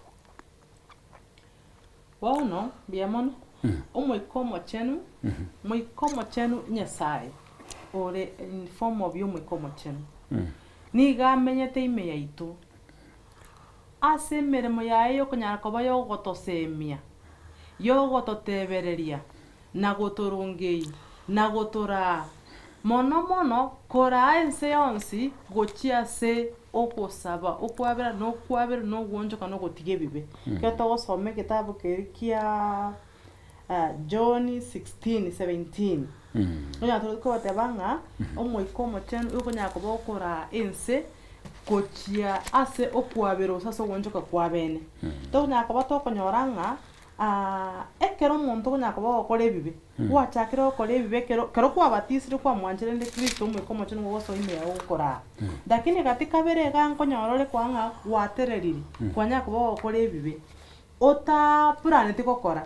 Speaker 3: Bono, mbuya mono, Omoika Omochenu, Moika Omochenu Nyasaye, ore in form of y'Omoika Omochenu, nigo amenyete ime yaito, ase emeremo yaye yokonyara koba yogotosemia, yogototebereria, na gotorongeyia, na gotoraa, mono mono koraa ense yonsi gochia ase ogosaba okwabera na okwaberwa na ogwonchoka na ogotiga ebibe. Ekero togosoma egetabu keria kia. John 16:17. Onyara tore kogoteba ng'a Omoika Omochenu okonyara koba okoraa ense gochia ase okwabera gose ase ogoonchoka kwabene. Tokonyara koba tokonyora ng'a ekero omonto okonyara koba ogokora ebibe, gwachakire gokora ebibe ekero kero kwabatisirwe kwamwancherende Kristo Omoika Omochenu nigo ogosoa ime yago ogokoraa. Lakini gati kabere igaa nkonyora ore koa ng'a gwatereriri, kwanyara koba ogokora ebibe, otaplaneti gokora.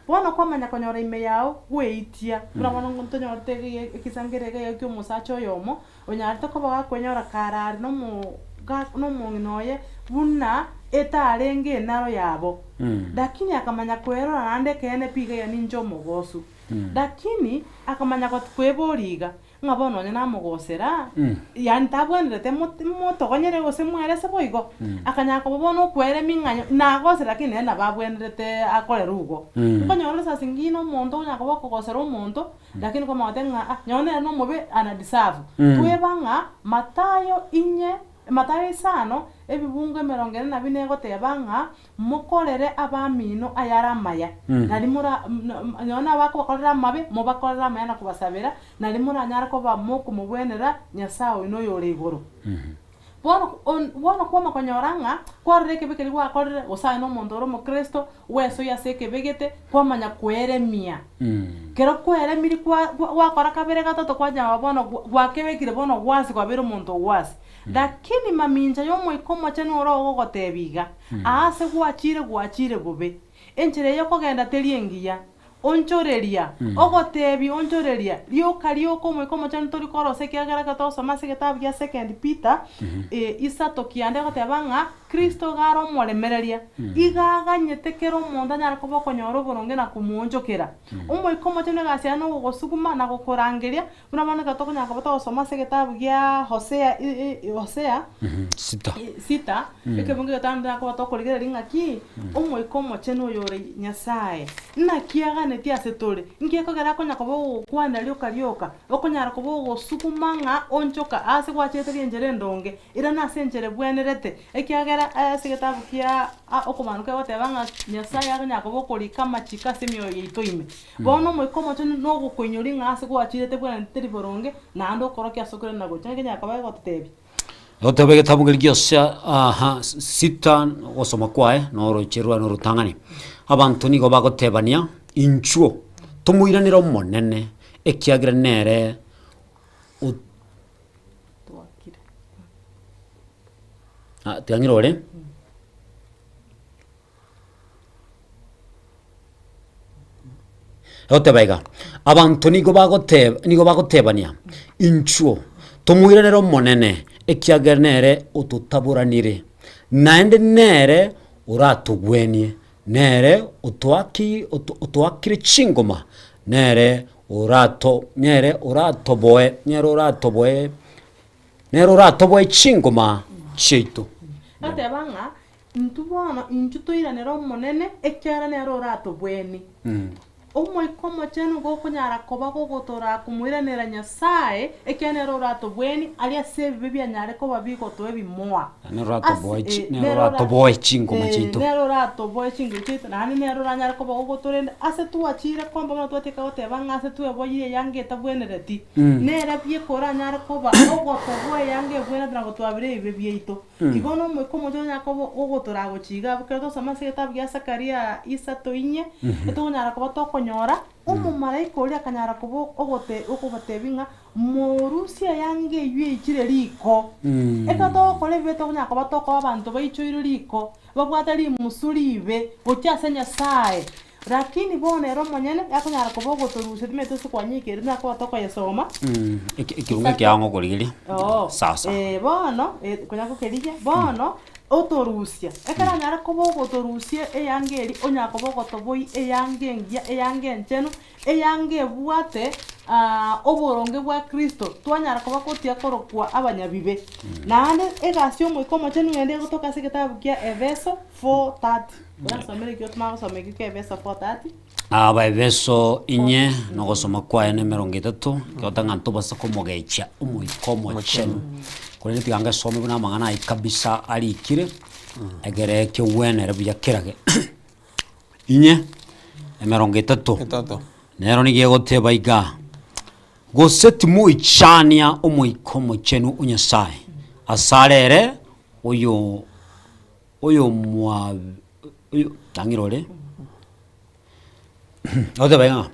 Speaker 3: Bono kwamanya konyora ime yao gweitia, buna bono ntonyorete egesangererio iga kia omosacha oyomo, onyarete koba gakwenyora kare are nomo ga nomong'ina oye buna etarenge enaro yabo. Lakini akamanya kwerora naende ekeene pi iga ninche omogosu. Lakini akamanya got kweboria iga, Ng'a bono onye namogosera, yaani tabwenerete mot motogonyere gose mwerese boigo. Akanyara koba bono okweremia ng'a nyo nagosire lakini nere nabo abwenerete akorerwe igo. Okonyora ore saa zingine omonto okonyara koba okogosera omonto, lakini kwamanya goteba ng'a ah nonye nere nomobe ana deserve. Tweba ng'a Mathayo inye Mathayo isano, ebibungo emerongo ene na bine egoteba ng'a, Mokorere abamino ayare amaya, nari mora nonya nabakobakorera amabe, mobakorere amaya na kobasabera, nari moranyare koba mokomobwenera Nyasae oino oyore igoro. Bono on bono kwama konyora ng'a kwarora ekebe keria gwakorire, gose aye na omonto ore omokristo, gwesoyia ase ekebe gete, kwamanya kweremia. Kero kweremirie kwa gwakora kabere gatato kwanyora bono gwakebekire bono gwasi kwabeire omonto ogwasi. Lakini mamincha y'Omoika Omochenu ore ogogoteebia iga, Aase gwachire gwachire bobe, enchera eye okogenda teri engiya. Onchoreria, ogoteebia onchoreria, rioka rioka Omoika Omochenu tori korosa ekiagera ekero togosoma ase egetabu gia Second Peter isato kianda egoteba ng'a Kristo iga are omoremereria, iga aganyete kera omonto anyare koba okonyora oboronge na komoonchokera. Omoika Omochenu egasi yaye nogogosuguma na gokorangeria Buna bono ekero tokonyara koba togosoma ase egetabu gia Hosea Hosea
Speaker 1: Sita.
Speaker 3: sita, ekebungo egetano tonyare koba tokorigereria ng'aki, Omoika Omochenu oyo ore Nyasae, naki aganetie ase tore? Inki ekogera akonya koba ogokwana rioka rioka, okonyara koba ogosuguma ng'a onchoka aase gwachete rienchera endonge, irana ase enchera ebwenerete, ekiagera ase egetabu kia okomanuka egoteba ng'a Nyasae akonyara koba okorika amachiko ase emioyo yaito ime. Bono Omoika Omochenu nogokoinyoria ng'a ase gwachirete bwenerete teri boronge, naende okorokia ase okoirana gocha. Ng'aki enyara koba egototebia?
Speaker 1: Goteba egetabu keria gionsi aha sita ogosoma kwaye na oroche rwane orotang'ani. Abanto nigo bagotebania, Inchuo, tomoiranere Omonene, ekiagera nere o
Speaker 3: Twakire.
Speaker 1: Ah, tiga ng'irore. Egoteba iga, abanto nigo bagoteba nigo bagotebania, inchuo, tomoiranere Omonene, ekiagera nere ototaboranire, naende nere oratogwenie, nere otoaki oto otoakire chingoma, nere orato nere oratoboe nere oratoboe nere oratoboe chingoma chiaito.
Speaker 3: Egoteba ng'a Intwe bono inchuo toiranere Omonene, ekiagera nere oratobwenie. Omoika Omochenu gokonyara koba gogotoraa komoiranera Nyasae, ekiagera nere oratobwenie aria ase ebibe bianyare koba bigotoa ebimoa.
Speaker 1: Nere oratoboe
Speaker 3: Ase-
Speaker 1: chi-
Speaker 3: eh,
Speaker 1: nere
Speaker 3: nere ora-
Speaker 1: oratoboe chingoma
Speaker 3: eh,
Speaker 1: chiaito.
Speaker 3: nere oratoboe chinguru chiaito, naende nere oranyare koba gogotorenda ase twachire komba buna twatieka goteba ng'a ase tweboyire eyanga etabwenereti, nere bieka oranyare koba ogotoboa eyanga ebwenerete na gotwabera ebibe biaito. Igo n'Omoika Omochenu onyare koba ogotoraa gochia iga abwo. Ekero togosoma ase egetabu gia Zakaria isato inye, etokonyara koba tokonyora, omomalaika oria akanyara koba ogote okobatebia ng'a morusie eyanga eywo eichire riko. Ekero togokora ebibe tokonyara koba tokoba abanto baichoirwe riko, babwate rimusu ribe gochia ase Nyasaye. Lakini bono ere omonyene akonyara koba ogotorusia timanyeti ase kwanyekire buna koba tokoyesoma.
Speaker 1: Ekeungo ekiao ngokorigeria
Speaker 3: Oo.
Speaker 1: sasa.
Speaker 3: Eh, bono eh, konya gokerigia, bono otorusia. Ekero anyare koba ogotorusia eyanga eria, onyara koba ogotoboyia eyanga engiya, eyanga enchenu, eyanga ebwate oboronge bwa Kristo, twanyara koba gotia korokwa abanyabibe. Naende egasi ya Omoika Omochenu ende egotoka ase egetabu kia Efeso 4:30. Orasomere ekio tomanye gosoma ekio kia Efeso 4:30.
Speaker 1: Abaefeso inye nogosoma kwaye na emerongo etato, ekegoteba ng'a ntobasa komogechia Omoika Omochenu. Korende tiga ngesome buna amang'ana ayio kabisa arikire, egere kegwenere buya kerage. Inye. emerongo etato.
Speaker 2: Etato.
Speaker 1: Nero nigo egoteba iga, Gose timoichania Omoika Omochenu o Nyasae, asare ere oyo oyomwa oyo tang'ira ore Ogoteba ng'a,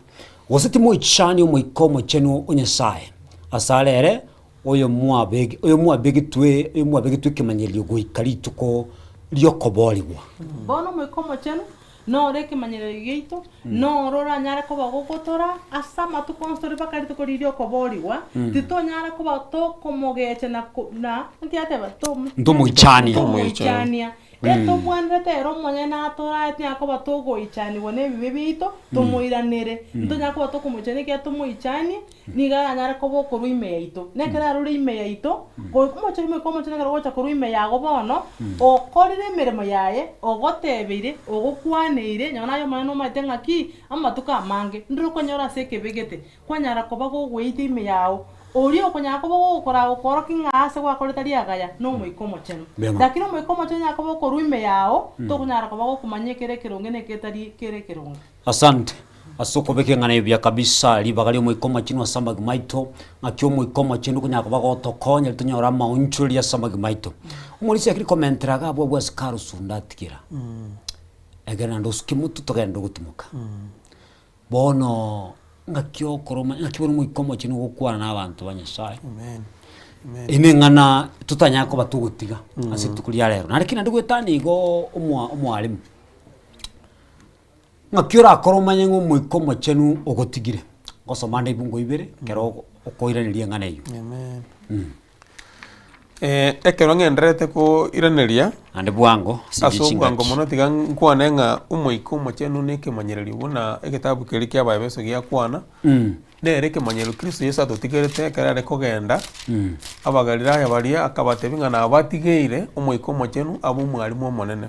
Speaker 1: Gose timoichania Omoika Omochenu o Nyasae, asare ere oyomwabege oyomwabegetwe oyomwabegetwe ekemanyererio goika rituko ri'okoboorigwa.
Speaker 3: Bono Omoika Omochenu noro ekemanyererio giaito, noro oranyare koba gogotora ase amatuko onsi tore mpaka rituko riria riokoboorigwa, titonyara koba tokomogecha na ko na nki ateba tomo
Speaker 1: Ntomoichania.
Speaker 3: Ntomoichania. Etobwenerete ere omonyene atorae tinyara koba togoichanigwa na ebibe biaito, tomoiranere. Ntonyara koba tokomoichania ekiagera tomoichanie, nigo aranyare koba okorwa ime yaito. Na ekero arure ime yaito, goika omochenu omoika omochenu ekero ogocha korwa ime yago bono, okorire emeremo yaye, ogotebeire, ogokwaneire, nonya naye omonyene nomanyete ng'aki, amatuko amange, ndire okonyora ase ekebe gete, kwanyara koba gogoeita ime yao. Oria okonyara koba ogokora gokoorokia ng'a aase gwakorete riagaya n'Omoika Omochenu.
Speaker 1: Bema.
Speaker 3: Lakini Omoika Omochenu onyare koba okorwa ime yao, tokonyara koba gokomanya ekere ekeronge na egetari kere ekeronge.
Speaker 1: Asante ase okobeka eng'ana eye buya kabisa, ribaga ri'Omoika Omochenu ase amagima aito, ng'aki Omoika Omochenu okonyara koba gotokonya riria tonyore amaonchoreria ase amagima aito. Omorisia akire komentera iga abwo abwo ase karosunda atigera, ekero naende osuke motwe togende gotimoka. Bono ng'aki okoroma ng'aki bono Omoika Omochenu ogokwana na abanto ba Nyasaye.
Speaker 2: Amen. Amen.
Speaker 1: Eye neng'ana totanyara koba togotiga ase rituko ria rero. Naende ki naende goetania igo omoa omwalimu, ng'aki orakore omanye ng'a Omoika Omochenu ogotigire, ngosoma ande ebungo ibere ekero ogo okoiraneria eng'ana eywo.
Speaker 2: Amen. Ekero ng'endererete koiraneria
Speaker 1: Naende bwango ase
Speaker 2: ase obwango
Speaker 1: chingaki.
Speaker 2: mono tiga nkwane ng'a Omoika Omochenu na ekemanyererio buna egetabu keria kia Abaefeso giakwana, nere ekemanyererio Kristo Yeso atotigerete ekero are kogenda, Abagalilaya baria akabatebia ng'a nabatigeire Omoika Omochenu abe omwalimu omonene.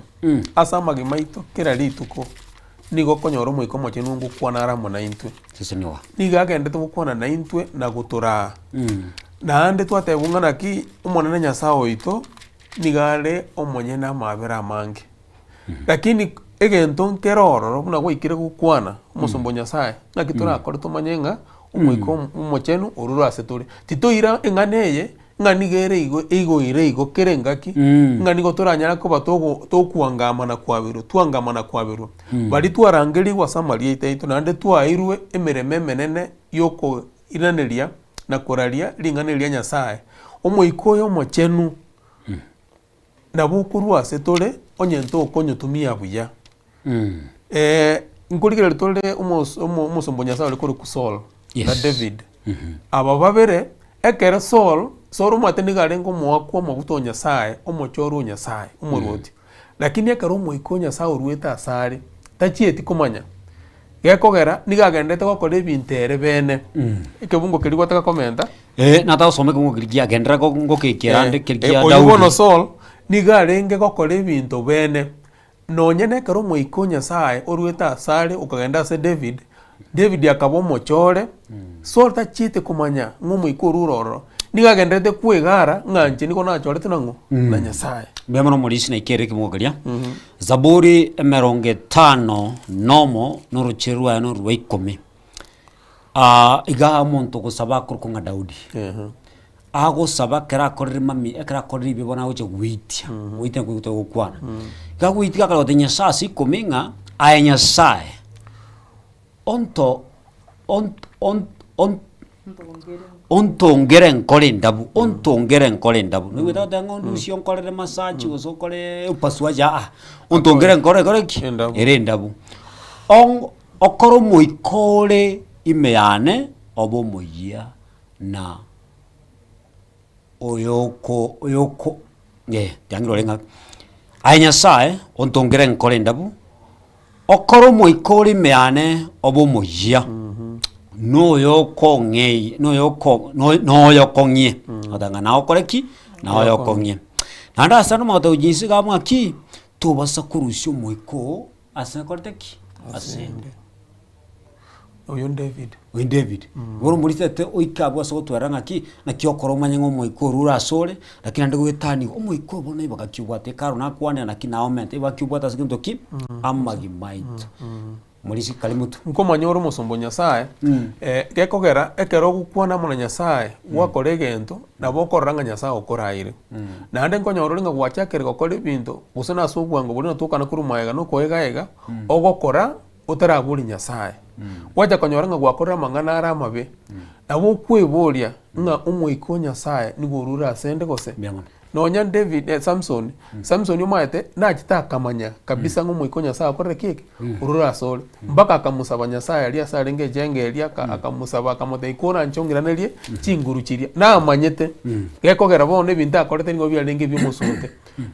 Speaker 2: Ase amagima aito kera rituko, nigo okonyora Omoika Omochenu ngokwana are amo naintwe.
Speaker 1: Seseniwa.
Speaker 2: Nigo agenderete gokwana naintwe na gotoraa. Naende twatebwa ng'a naki Omonene Nyasae oito nigo are omonyene amaabera amange. Lakini egento nkere ororo buna gwaikire gokwana omosomba o Nyasae, naki torakore tomanye ng'a Omoika Omochenu orure ase tore. Titoira eng'ana eye ng'a nigo ere igo eigoire igo kera engaki, ng'a nigo toranyare koba togo tokwangama na kwaberwa, twangama na kwaberwa. Baria twarangerigwe ase amarieta aito naende twaeirwe emeremo emenene yokoiraneria na koraria ring'ana eri ria Nyasae. Omoika oyo Omochenu nabo okorwa ase tore onye ntokonyotumia buya. Nkorigereria tore omos omo omosomba o Nyasae ore korokwa Saul na
Speaker 1: Yes.
Speaker 2: David. Aba babere, ekero Saul, Saul omanyete nigo arenge omoakwa omoguta o Nyasae, omochorwa o Nyasae, omorwoti. Lakini ekero omoika o Nyasae oruete asare, tachieti komanya, gekogera nigo agenderete gokora ebinto ere bene. Ekebungo keria gwataka komenta.
Speaker 1: Eh, natagosoma ekebungo keria kiagenderera go- ngokekera ande keria kia
Speaker 2: Oyio bono
Speaker 1: Daudi.
Speaker 2: Saul nigo arenge gokora ebinto bene, Nonya nekero Omoika o Nyasae oruete asare okagenda ase David, David akaba omochore, Saul tachiete komanya ng'a Omoika orure ororo, nigo agendererete kwegara ng'a inche nigo nachoretwe nang'o? Na Nyasae.
Speaker 1: Mbuya mono omorisia naikere ekemogo keria. Zaburi emerongo etano nomo norochere rwaye norwa ikomi. Ah, iga omonto ogosaba akorokwa ng'a Daudi. Agosaba ekero akorire mami ekero akorire ebibe bono agocha goitia, goitia nakwo togokwana. Iga agoitia akare gotebia Nyasaye ase ikomi ng'a aye Nyasaye, onto ont ont ont ontongere nkore endabu, ontongere nkore endabu. Noigwete agoteba ng'a ondusie onkorere massage gose okore upasuaji aa, ontongere nkore ekore ki?
Speaker 2: Endabu.
Speaker 1: Ere endabu. Ong okore omoika ore ime yane obe omoyia na oyoko oyoko eh, tiangire ore ng'a aye Nyasaye ontongere nkore endabu, okore omoika ore ime yane obe omoyia, na oyokong'ei na oyoko na oyokong'ie, goteba ng'a naokore ki? Na oyokong'ie. Naende ase ande omogotebia jinsi iga abwo ng'aki, tobasa korusia omoika oo ase nkorete ki? Ase 'nde.
Speaker 2: Oyo David.
Speaker 1: Oyo David. Bono omorisete oike abwo ase gotwera ng'aki, naki okora omanye ng'a omoika orure asore, lakini naende goetania omoika oyo bono ibaga ki obwate ekaro nakwanera naki naomente, ibaga ki obwate ase gento ki? Amagima aito. Morisi kare motwe.
Speaker 2: Nkomanya ore omosomba o Nyasaye, gekogera ekero ogokwana amo na Nyasaye, gwakora egento, nabo okorora ng'a Nyasaye okoraire. Naende nkonyora ore ng'a gwachakire gokora ebinto, gose nase obwango boria natokana korwa magega na okoegaega, ogokora otaraboria Nyasaye. Gwacha konyora ng'a gwakorire amang'ana are amabe, nabo okweboria ng'a omoika o Nyasaye nigo orure asende gose?
Speaker 1: Mbuya mono.
Speaker 2: Nonya David eh, Samson, Samson omanyete nachete akamanya kabisa ng'a omoika o Nyasaye okorire ki eke? Orure asore. Mpaka akamosaba Nyasaye aria ase arenge echenge eria aka akamosaba akamotebia koranche ong'iranerie chinguru chiria. Namanyete, gekogera bono ebinto akorete nigo biarenge ebiomosunte.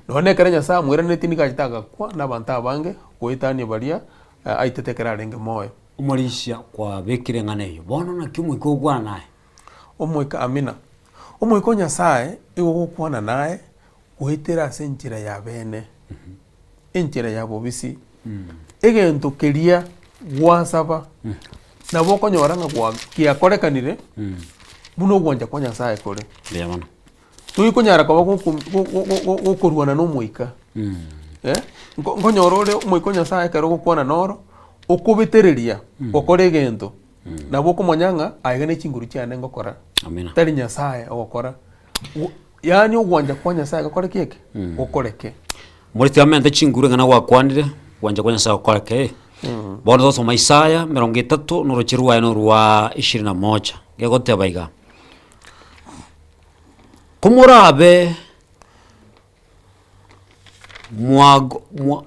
Speaker 2: Nonya na ekero Nyasaye amoiranetie nigo achete agakwa na abanto abange goetania baria aitete ekero arenge moyo.
Speaker 1: Omorisia kwabekire eng'ana eyio, bono naki omoika ogokwana naye?
Speaker 2: Omoika, Amina. Omoika o Nyasae igo ogokwana naye goetera ase enchera ya bene, enchera ya bobisi. Egento keria gwasaba nabo okonyora ng'a gwa kiakorekanire buna ogwancha kwa Nyasae kore.
Speaker 1: Mbuya mono.
Speaker 2: Torikonyara koba goko go- go- go- gokorwana na omoika eh, nko nkonyora ore omoika o Nyasae ekero ogokwana noro, okobetereria gokora egento, nabo okomanya ng'a aiga ne chinguru chiane ngokora,
Speaker 1: Amina.
Speaker 2: tari Nyasaye ogokora. Gwo yaani ogwancha kwa Nyasaye gokore ki eke? Gokoreke.
Speaker 1: Moriti amente chinguru eng'ana gwakwanire, gwancha kwa Nyasaye gokoreke. Bono togosoma Isaya emerongo etato na oroche rwaye norwa ishirini na moja, gegoteba iga, Komorabe mwago mwa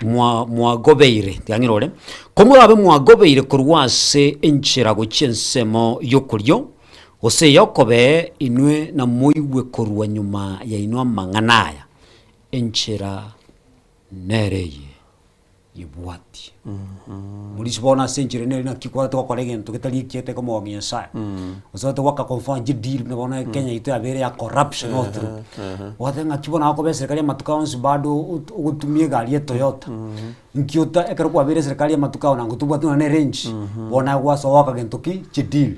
Speaker 1: mwa mwagobeire, tiga ng'irore, komorabe mwagobeire korwa ase enchera gochia ensemo y'okorio, gose ey'okobee, inwe namoigwe korwa nyuma yaino amang'ana aya, enchera nere eye. Yebwatie. Morisi bono ase enchera nere naki kwarete gokora egento getari ekiya getari komogokia Nyasaye. Gose orete goaka kwa mfano chideal buna bono Kenya yaito yabeire ya corruption all through. Ogoteba ng'aki bono agokoba eserikari amatuko aya onsi bado ot- ogotumia egari ya Toyota. Nki ota ekero kwabeire eserikari amatuko aya nang'o tobwati nonya na erange, bono aye gwasoa goaka gento ki? Chideal.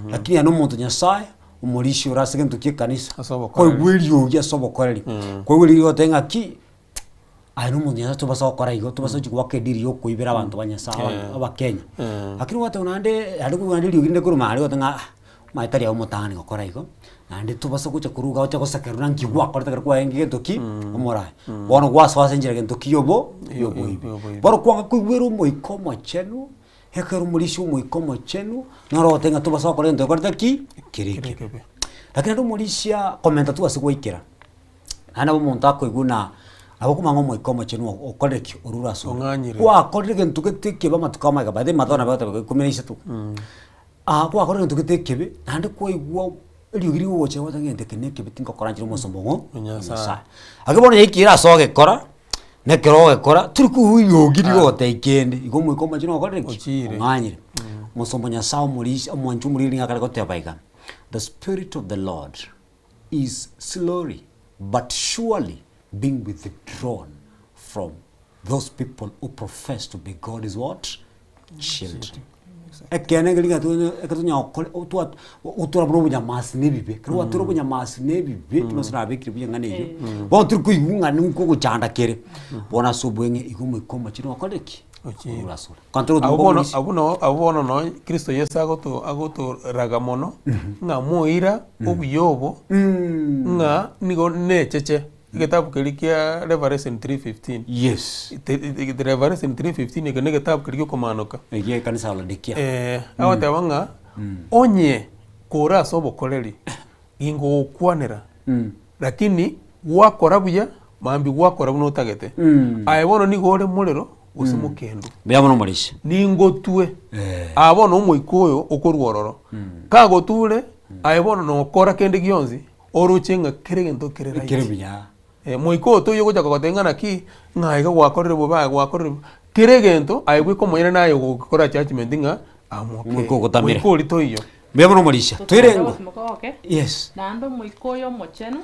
Speaker 1: Lakini aye na omonto Nyasaye, omorisia ore ase egento kia ekanisa,
Speaker 2: Ase obokoreri.
Speaker 1: kwaigwa eriogi ase obokoreri, kwaigwa eriogi ogoteba ng'aki. Aye nomonto Nyasae tobasa gokora igo, tobasa gochia goaka ediri ya okoibera abanto ba Nyasae aba abakenya. Lakini ogoteba naende aria korwa naende eriogi rinde korwa maria ogoteba ng'a ah, omanyete tari aye omotang'ani gokora igo, naende tobasa gocha korwa iga oche gosekerwa naki gwakorete ekero kwarenge gento ki? Omoraai. Bono gwasoa ase enchera gento ki ya obo ya oboibi. Bono kwanga koigwera omoika omochenu, ekero omorisia omoika omochenu, noro ogoteba ng'a tobasa gokora egento gekorete ki? Kere ekebe. Lakini naende omorisia komenta tu ase gwaikera. Naende nabo omonto akoigwa buna nabo okomanya ng'a Omoika Omochenu okorire ki? Orure ase ore.
Speaker 2: Ong'anyire.
Speaker 1: Gwakorire egento gete ekebe amatuko amaiga by the way Mathayo nabo agoteba ikomi na isato. Ah gwakorire egento gete ekebe, naende kwaigwa eriogi rigogochera gwateba ng'a egento eke na ekebe tingokora nchire omosomba ong'o?
Speaker 2: O Nyasaye.
Speaker 1: Nyasaye. Ake bono yaikire ase ogekora, na ekero ogekora, tori koigwa eriogi rigogotebia kende, igo Omoika Omochenu okorire ki?
Speaker 2: Ochire.
Speaker 1: Ong'anyire. Omosomba o Nyasaye omorisia omwanchi omoriri nigo akare goteba iga, the spirit of the Lord is slowly but surely being withdrawn from those people who profess to be God's what? Children. Ekeene ekeri ng'a tonya ekero tonya gokora otwa otora buna obonyamasi na ebibe, ekero gwatora obonyamasi na ebibe, chimasa nabekire buya eng'ana eywo, bono tori koigwa ng'a nigo kogochanda kere, bono ase obweng'e igo omoika omochenu okorire ki?
Speaker 2: Ochire.
Speaker 1: Orure asore. Kwanto
Speaker 2: Abwo bono
Speaker 1: omoisia.
Speaker 2: abwo no abwo bono no Kristo Yeso agoto agotoraga mono, ng'a moira obuya obo, ng'a nigo necheche, egetabu keria kia Revelation 3:15.
Speaker 1: Yes.
Speaker 2: Te- te- Revelation 3:15 eke na egetabu keria giokomanoka.
Speaker 1: Egia ekanisa ya Laodikia.
Speaker 2: Eh, agoteba ng'a onye kore ase obokoreri, gingogokwanera, lakini gwakora buya, mambia gwakora buna otagete, aye bono nigo ore morero gose mokendu.
Speaker 1: Mbuya mono omorisia.
Speaker 2: Ningotue. Aa bono omoika oyo okorwa ororo. Kagoture, aye bono nokora kende gionsi, oroche ng'a kera egento kere right.
Speaker 1: Kere buya.
Speaker 2: Eh, moika oyo toiyo ogocha kogotebia ng'a naki, ng'a iga gwakorire bobe aye gwakorire bobe. Kera egento, aye bweka omoyene naye ogokora judgement ng'a I'm okay.
Speaker 1: Omoika ogotamire.
Speaker 2: Moika oria toiyo.
Speaker 1: Mbuya mono omorisha.
Speaker 3: Totagete
Speaker 1: Toirengo.
Speaker 3: gotimoka oke,
Speaker 1: Yes.
Speaker 3: naende omoika oyo omochenu,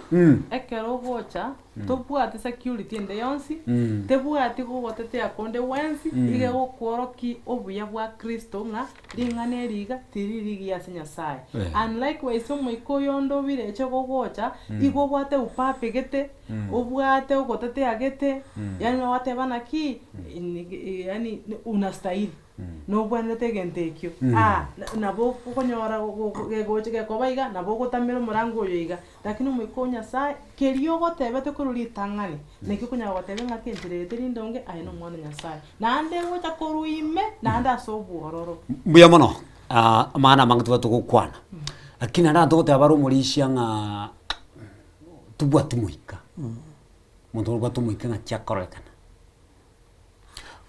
Speaker 3: ekero ogocha, tobwati security ende yonsi, tebwati gogotetea konde gwensi, iga egokworokia obuya bwa Kristo ng'a ring'ana eri iga tiriri rigiya ase Nyasaye. And likewise omoika oyo onde obireche gogocha, igo obwate upape gete, obwate ogotetea gete, yaani ogoteba naki, yaani unastahili. Nobwenerete egento ekio, aa nabo okonyora gegocha gekoba iga, nabo ogotamera omorango oyo iga, lakini omoika o Nyasaye, keria ogotebete korwa ritang'ani, nakio okonyara goteba ng'aki enchera eye teri ndonge, aye na omwana o Nyasaye. Naende egocha korwa ime, naende ase obwororo.
Speaker 1: Mbuya mono, amang'ana amange tobwate gokwana, lakini naende abanto goteba bare omorisia ng'a tobwati moika, omonto obwate omoika ng'aki akororekana.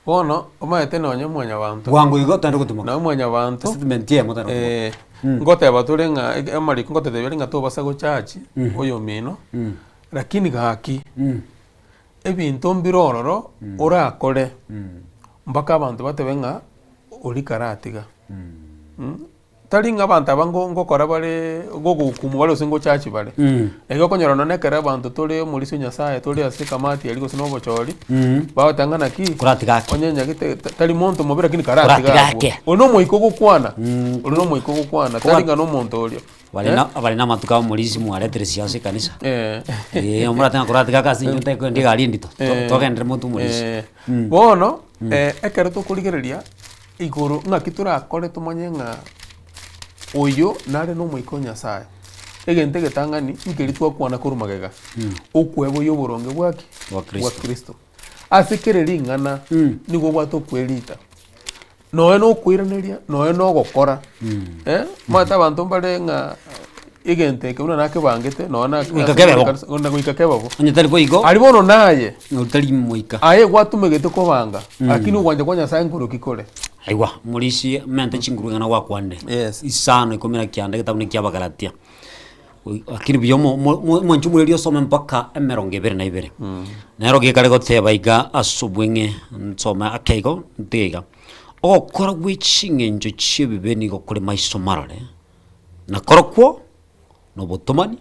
Speaker 2: Bono, omanyete nonye mwanyabanto,
Speaker 1: Bwango igo tari gotimoka.
Speaker 2: nonye mwanyabanto,
Speaker 1: Statement eyemo tari gotimoka.
Speaker 2: eh, ngoteba tore ng'a eke- amariko ngotetebia are ng'a tobasa gochachi oyomino, lakini gaki, ebinto mbire ororo orakore mpaka abanto batebe ng'a oria karatiga. Tari ng'a abanto aba ngo ngokora bare gogohukumu bare gose ngochachi bare. Igo okonyora nonye ekero abanto tore omorisia o Nyasaye tore ase ekamati eria gose na obochori, bagoteba ng'a naki,
Speaker 1: Koratiga ake.
Speaker 2: onye nyagete ta- tari monto mobe lakini karatiga
Speaker 1: Koratiga
Speaker 2: abwo.
Speaker 1: ake.
Speaker 2: Oria na omoika ogokwana, oria na omoika ogokwana, tari ng'a na omonto oria.
Speaker 1: Bare na bare na amatuko amo mwaretire siasa ekanisa.
Speaker 2: Eh.
Speaker 1: Eh, omorate ng'a koratiga ake ase inche ntakoenda egari endito, to-
Speaker 2: Eh.
Speaker 1: togenderere motwe omorisia.
Speaker 2: Eh, Bono, ekero tokorigereria. Igoro, ng'aki torakore tomanye ng'a oyo nare n'Omoika o Nyasae? Egento egetang'ani nkeria twakwana korwa magega, okweboyia oboronge bwa ki?
Speaker 1: Bwa Kristo.
Speaker 2: Bwa Kristo. Ase kere ring'ana nigo obwate okwerita, nonya na okoiraneria, nonya na ogokora, eh, omanyete abanto mbare ng'a egento eke buna nakebangete nonya na
Speaker 1: Goika kebe bo.
Speaker 2: na goika kebe bo.
Speaker 1: Onye tari boigo,
Speaker 2: Aria bono naye.
Speaker 1: Otari moika.
Speaker 2: Aye gwatumegete kobanga, lakini ogwancha kwa Nyasaye nkoroki kore.
Speaker 1: Aigwa, morisia mente chinguru ing'ana gwakwanire.
Speaker 2: Yes.
Speaker 1: Isano ikomi na kianda egetabu nekia Abagalatia. Lakini buya omo- omo- omo- omwanchi omoreri osome mpaka emerongo ebere na ibere. Nero gekare goteba iga ase obweng'e nsome ake igo ntige iga. Ogokora gwe ching'encho chi'ebibe nigo kore maiso marore, na korokwo nobotomani,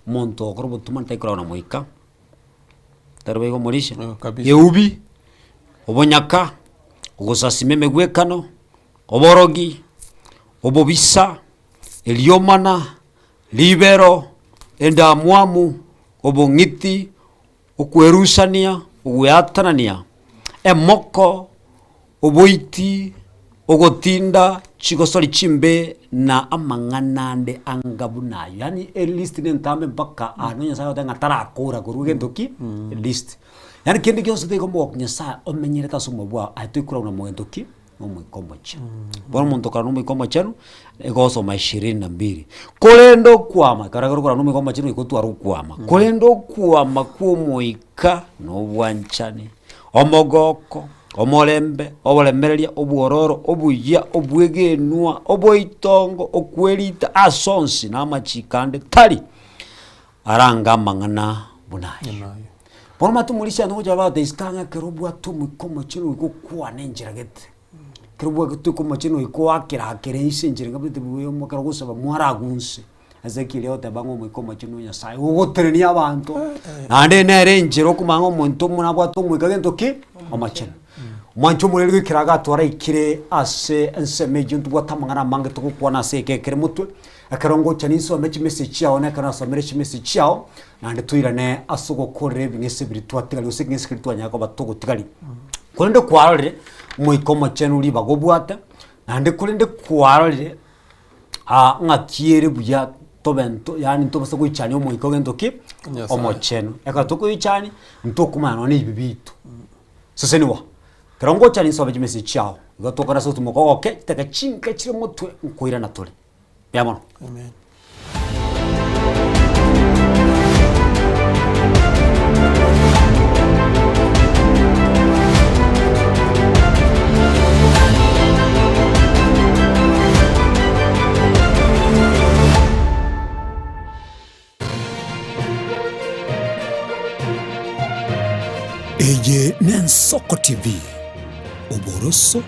Speaker 1: omonto ogokora obotomani tari korora na moika. Tari boigo omorisha?
Speaker 2: Eh, kabisa.
Speaker 1: Eubi, obonyaka, ogosasima emegwekano, oborogi, obobisa, eriomana, ribero, endamwamu, obong'iti, okwerusania, ogweatanania, emoko, Oboiti, ogotinda, chigosori chimbe, na amang'ana ande anga buna ayio. Yaani elist na entambe mpaka aa nonya Nyasaye agoteba ng'a tarakora korwa egento ki? Elist. Yaani kende gionsi taigo omogokia Nyasaye omenyerete ase omoyo bwao aye toikorwa buna mogento ki? Na omoika omochenu. Bono omonto okare na omoika omochenu, egosoma ishirini na mbili. Korende okwama, ekero ekero okorwa na omoika omochenu goika otware okwama. Korende okwama kwa omoika na obwanchani, omogoko, Omorembe, oboremereria, obwororo, obuya, obwegenwa, oboitongo, okwerita ase onsi na amachiko ande tari arange amang'ana buna ayio. Bono omanyete omorisia ande gocha bagoteba isiko ang'e ekero obwate omoika omochenu goika okwane enchera gete, ekero obwate omoika omochenu goika oakere akere inse enchera ekero ogosaba mwaragunse. Ezekieli agoteba ng'a Omoika Omochenu o Nyasae ogotenenia abanto, naende nere enchera okomanya ng'a omonto omo nabwate omoika gento ki? Omochenu. Omwancho omoreri goikera iga twaraikire ase ensemo eyio ntobwate amang'ana amange togokwana ase eke ekere motwe, ekero ngocha ninsome chimessage chiao na ekero nasomire chimessage chiao, naende toirane ase ogokorera ebing'ese biria twatigaria gose ekeng'ese keria twanyara koba togotigaria. Korende kwarorire, Omoika Omochenu ribaga obwate, naende korende kwarorire. Ng'aki ere buya tobe nto yaani ntobasa goichania omoika ogento ki?
Speaker 2: Nyasae.
Speaker 1: Omochenu. Ekero tokoichania, ntokomanya nonye na ebibe biaito. Seseniwa, ekero ngochania nsobe chimessage chiago, igo tokore ase ogotumoka ogoke, chidakika chinke chire motwe nkoirana tore. Mbuya mono.
Speaker 2: Amen.
Speaker 4: Eye n'Ensoko TV, oboroso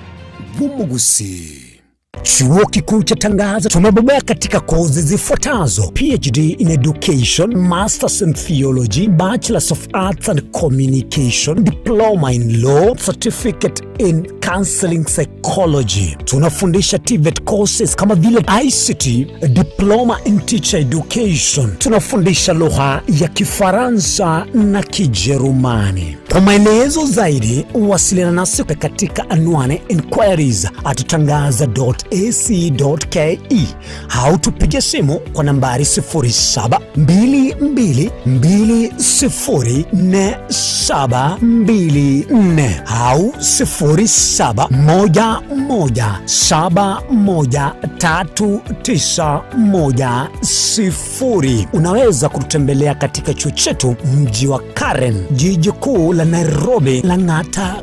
Speaker 4: bw'omogusii. Chuo Kikuu cha Tangaza tumebobea katika kozi zifuatazo: PhD in Education, Masters in Theology, Bachelors of Arts and Communication, Diploma in Law, Certificate in Counseling Psychology. Tunafundisha TVET courses kama vile ICT, Diploma in Teacher Education. Tunafundisha lugha ya Kifaransa na Kijerumani. Kwa maelezo zaidi, wasiliana nasi katika anwani inquiries at tangaza.ac.ke au tupige simu kwa nambari 0722204724 au 0711713910. Unaweza kututembelea katika chuo chetu mji wa Karen, jiji kuu la Nairobi, Lang'ata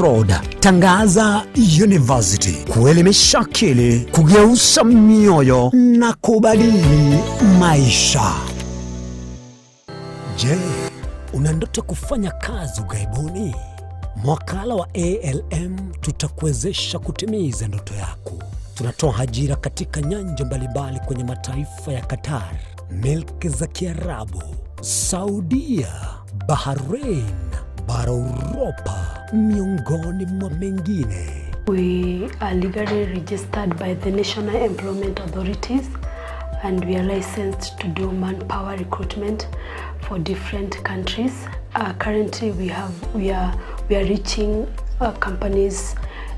Speaker 4: Road. Tangaza University, kuelimisha akili, kugeuza mioyo na kubadili maisha. Je, una ndoto kufanya kazi ughaibuni? Mwakala wa ALM tutakuwezesha kutimiza ndoto yako. Tunatoa ajira katika nyanja mbalimbali kwenye mataifa ya Qatar, milki za Kiarabu, Saudia, Bahrain, bara Uropa, miongoni mwa mengine.
Speaker 5: We are legally registered by the National Employment Authorities and we are licensed to do manpower recruitment for different countries. Currently we have we are we are reaching companies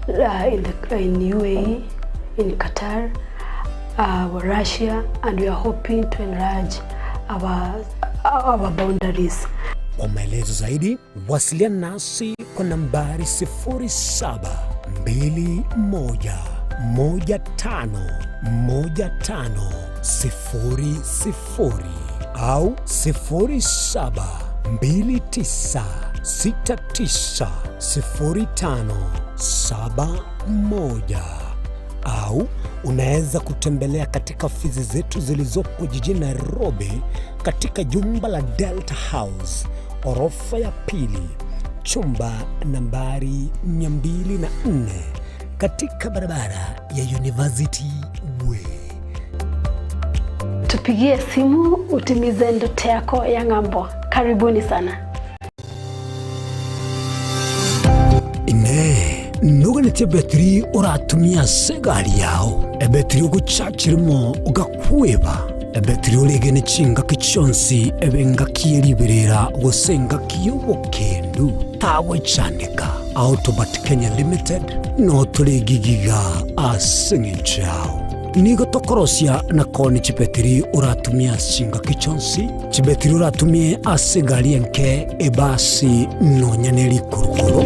Speaker 5: in the in UAE, in Qatar, Russia, and we are hoping to enlarge our our boundaries.
Speaker 4: Kwa maelezo zaidi wasiliana nasi kwa nambari 0721151500 au 0729690571 au unaweza kutembelea katika ofisi zetu zilizopo jijini Nairobi katika jumba la Delta House orofa ya pili chumba nambari 204 katika barabara ya University Way.
Speaker 5: Tupigie simu utimize ndoto yako ya ng'ambo. Karibuni sana.
Speaker 4: Ine nuganĩtie betiri ũratumia ase egari yao ebetiri ogochachirimo ogakweba ebetiri oregene chingaki chionsi ebe engaki eriberera gose engaki y'obokendu tagwechandeka Autobat Kenya Limited no toregigiga ase eng'encho yao nigo tokorosia na koni chibetiri oratumia chingaki chionsi chibetiri oratumie ase egari enke ebasi nonya na erikorokoro.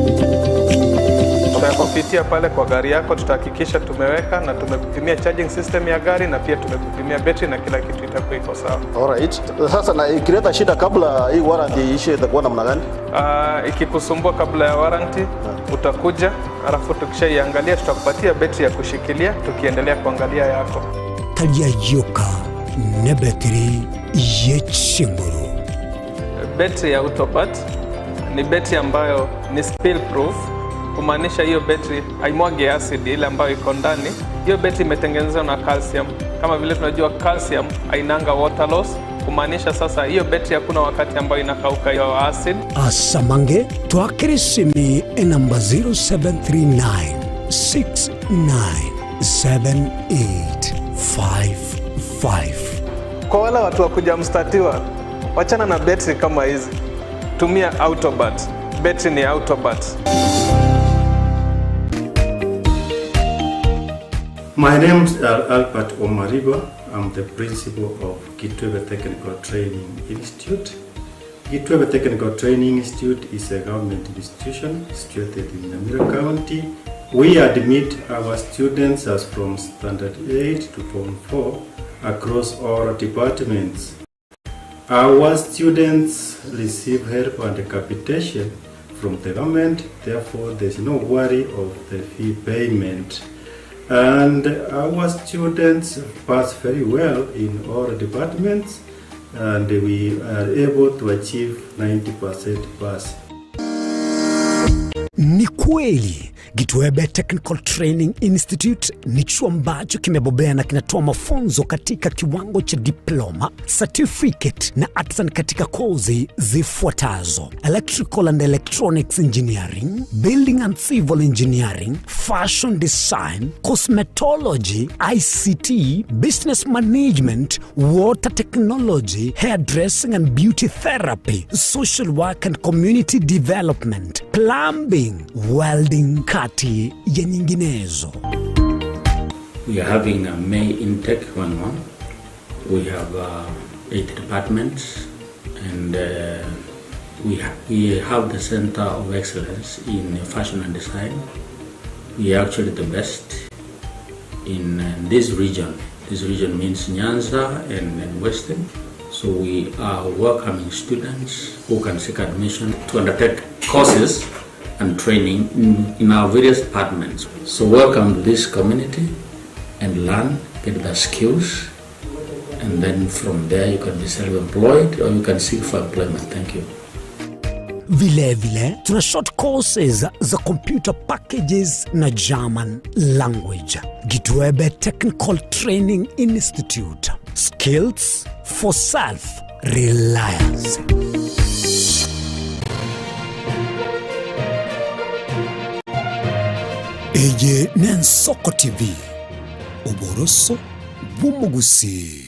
Speaker 6: Tutakupitia pale kwa gari yako, tutahakikisha tumeweka na tumekupimia charging system ya gari na pia tumekupimia betri na kila kitu itakuwa iko sawa.
Speaker 7: Alright. Sasa na ikileta shida kabla hii warranty iishe itakuwa namna gani?
Speaker 6: Ikikusumbua kabla ya warranty utakuja, alafu tukishaiangalia tutakupatia betri ya kushikilia tukiendelea kuangalia yako.
Speaker 4: Taria yoka ne betiri yechinguru.
Speaker 6: Betri ya Autobat ni betri ambayo ni spill proof, kumaanisha hiyo betri haimwagi acid ile ambayo iko ndani. Hiyo betri imetengenezwa na calcium. Kama vile tunajua calcium hainanga water loss, kumaanisha sasa hiyo betri hakuna wakati ambayo inakauka hiyo acid.
Speaker 4: Asamange twakirisimi enamba 0739 697855.
Speaker 6: Kwa wale watu wa kuja mstatiwa, wachana na betri kama hizi, tumia Autobat. Betri ni Autobat.
Speaker 8: My name is Albert Omariba. I'm the principal of Kitwebe Technical Training Institute. Kitwebe Technical Training Institute is a government institution situated in Nyamira County. We admit our students as from Standard 8 to Form 4 across all departments. Our students receive help and capitation from the government, therefore there's no worry of the fee payment. And our students pass very well in all departments, and we are able to achieve 90% pass.
Speaker 4: Ni kweli Gitwebe Technical Training Institute ni chuo ambacho kimebobea na kinatoa mafunzo katika kiwango cha diploma, certificate na artisan katika kozi zifuatazo: Electrical and Electronics Engineering, Building and Civil Engineering, Fashion Design, Cosmetology, ICT, Business Management, Water Technology, Hairdressing and Beauty Therapy, Social Work and Community Development, Plumbing, Welding, kati ya nyinginezo.
Speaker 9: We are having a May intake going on. We have uh, eight departments and uh, we, ha we have the Center of Excellence in Fashion and Design. We are actually the best in uh, this region. This region means Nyanza and, and Western. So we are welcoming students who can seek admission to undertake courses and training in, in our various departments. So welcome to this community and learn, get the skills, and then from there you can be self-employed or you can seek for employment. Thank you.
Speaker 4: Vilevile tuna short courses za computer packages na German language. Gitwebe Technical Training Institute. Skills for self reliance. Eye n'Ensoko TV, oboroso bw'omogusii.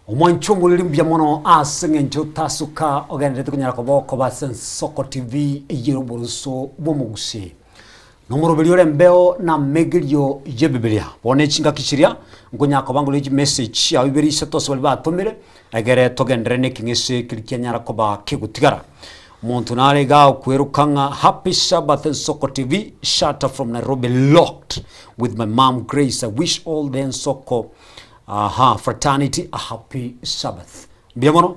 Speaker 1: Omwancho omoriri mbuya mono ase eng'encho otasuka ogenderete konyara koba okoba ase Ensoko TV eyere oboroso bw'omogusii. Nomoroberi ore embeo na amegerio y'Ebibilia. Bono echingaki chiria nkonyara koba ngore chimessage chiao ibere isato ase baria batomire, egere togenderere na ekeng'ese keria kianyara koba kegotigara. Omonto nare igaa okweroka ng'a Happy Sabbath Ensoko TV, Shatta from Nairobi locked with my mum Grace, I wish all the Ensoko aha fraternity a happy Sabbath. Mbuya mono.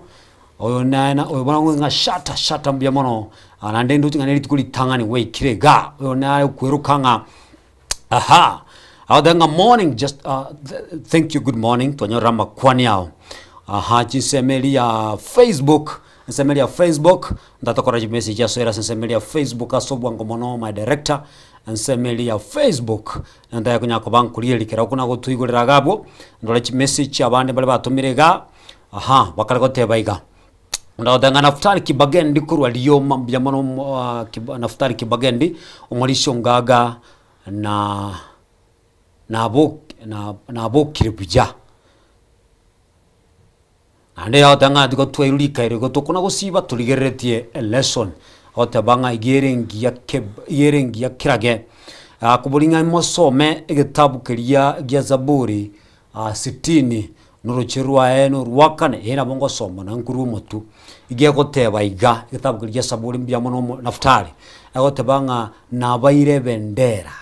Speaker 1: Oyo naye na oyo bono ng'a shata shata mbuya mono Ah, naende ndoche ng'a nerituko ritang'ani gwaikire igaa. Oyo naye okweroka ng'a aha agoteba ng'a morning just uh, th thank you good morning twanyorire amakwani ao. Aha chinsemo eria ya Facebook ensemo eria ya Facebook ntatokora chimessage asoire ase ensemo eria ya Facebook ase obwango mono my director ensemo eria ya Facebook nantake konya koba nkorigereria kera okona gotoigorera iga abwo ndore chimessage abande mbare batomire igaa. Aha, bakare goteba iga, Ndagoteba ng'a Naftali Kibagendi korwa rioma mbuya mono omo ah, Kiba Naftali Kibagendi, omorisia ongaga na nabo na nabokire buya. Naende agoteba ng'a tiga twairwe rikairo igo tokona gosiba torigereretie elesson, agoteba ng'a iga ere engiya keb iga ere engiya kerage. Akoboria ng'a mosome egetabu keria gia Zaburi sitini, noroche rwaye norwakane, ee nabo ngosoma na nkorwa omotwe. Iga egoteba iga, egetabu keria gia Saburi mbuya mono omo Naftali, egoteba ng'a nabaire ebendera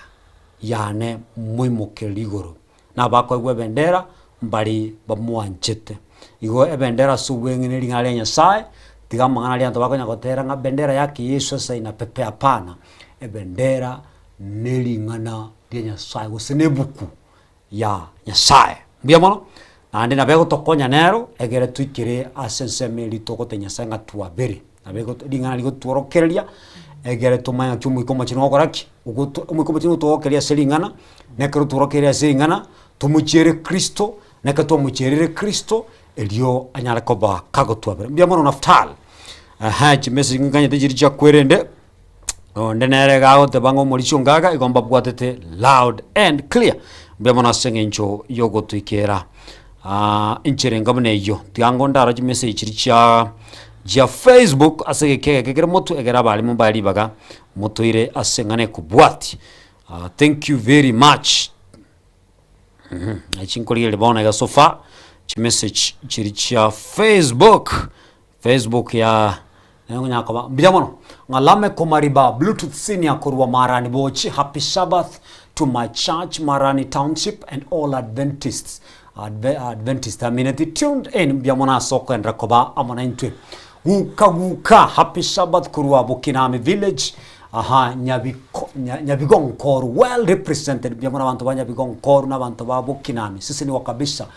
Speaker 1: yane moimokereri igoro, na abakoegwa ebendera mbari bamwanchete. Igo ebendera ase obweng'e ring'ana ria Nyasaye, tiga amang'ana aria abanto bakonya gotera ng'a bendera yake Yesu ase inapepea hapana, ebendera nering'ana ria Nyasaye gose na ebuku ya Nyasaye. Mbuya mono, naende nabo egotokonya nero, egere toikere ase ensemo eria togotebia Nyasaye ng'a twabere. Nabo egoto ring'ana rigotworokereria, egere tomanye ng'aki Omoika Omochenu ogokora ki? Ogoto Omoika Omochenu otworokereria ase ring'ana, na ekero otworokereria ase ring'ana, tomochiere Kristo, na ekero twamochierire Kristo, erio anyare koba kagotwabera. Mbuya mono Naftali, ehe chimessage nganyete chiria chiakwerende. Onde nere iga agoteba ng'a omorisia ongaga igo mbabwatete loud and clear. Mbuya mono ase eng'encho yogotoikera ah, enchera enga buna eyio. Tiga ngo ndaro chimessage chiria chia chia Facebook ase egeka egeke kere motwe egere abarimu mbae ribaga motoire ase eng'ana ekobwatia. Ah, thank you very much. Echi nkorigereria bono iga so far, chimessage chiria chia Facebook, Facebook ya nonye koba mbuya mono, ng'a Lameck Omariba, Bluetooth Senior korwa Marani Bochi, happy Sabbath to my church Marani Township and all Adventists, Adve Adventist amineti tuned in, mbuya mono ase okoenderera koba amo naintwe. Guka guka, happy Sabbath korwa Bokinami Village. Aha Nyabiko Nya Nyabigonkoru well represented mbuya mono abanto ba Nyabigonkoru na abanto ba Bokinami sisiniwa kabisa.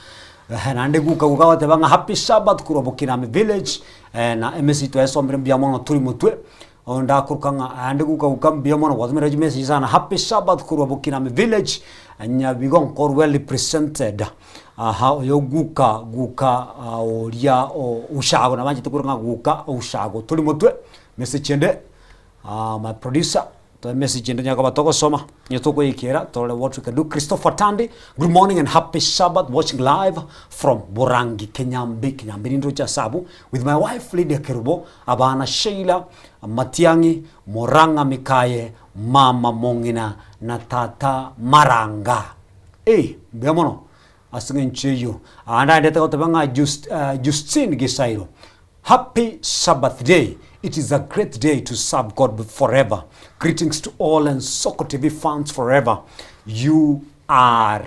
Speaker 1: Ehe naende guka guka agoteba ng'a happy Sabbath korwa Bokinami village na emessage twayesomire mbuya mono tori motwe. Onde akoroka ng'a aande guka guka mbuya mono gwatomera chimessage sana happy Sabbath korwa Bokinami village Nyabigonkoru well represented. Aha oyo guka guka oria o Ushago nabanchete korwa ng'a guka Ushago tori motwe message ende. My producer, toe message ende onye koba togosoma, onye tokoyekera torore what we can do. Christopher Tandi, good morning and happy Sabbath, watching live from Borangi, Kenyambi, Kenyambi nindoche ase abwo, with my wife Lydia Kerubo, abana Sheila, Matiang'i, Morang'a Mikaye, mama Mong'ina na tata Maranga. Eh, mbuya mono ase eng'encho eyio. Ande aendete goteba ng'a Just, Justine Gisairo, Happy Sabbath day, it is a great day to serve God forever. Greetings to all Ensoko TV fans forever. You are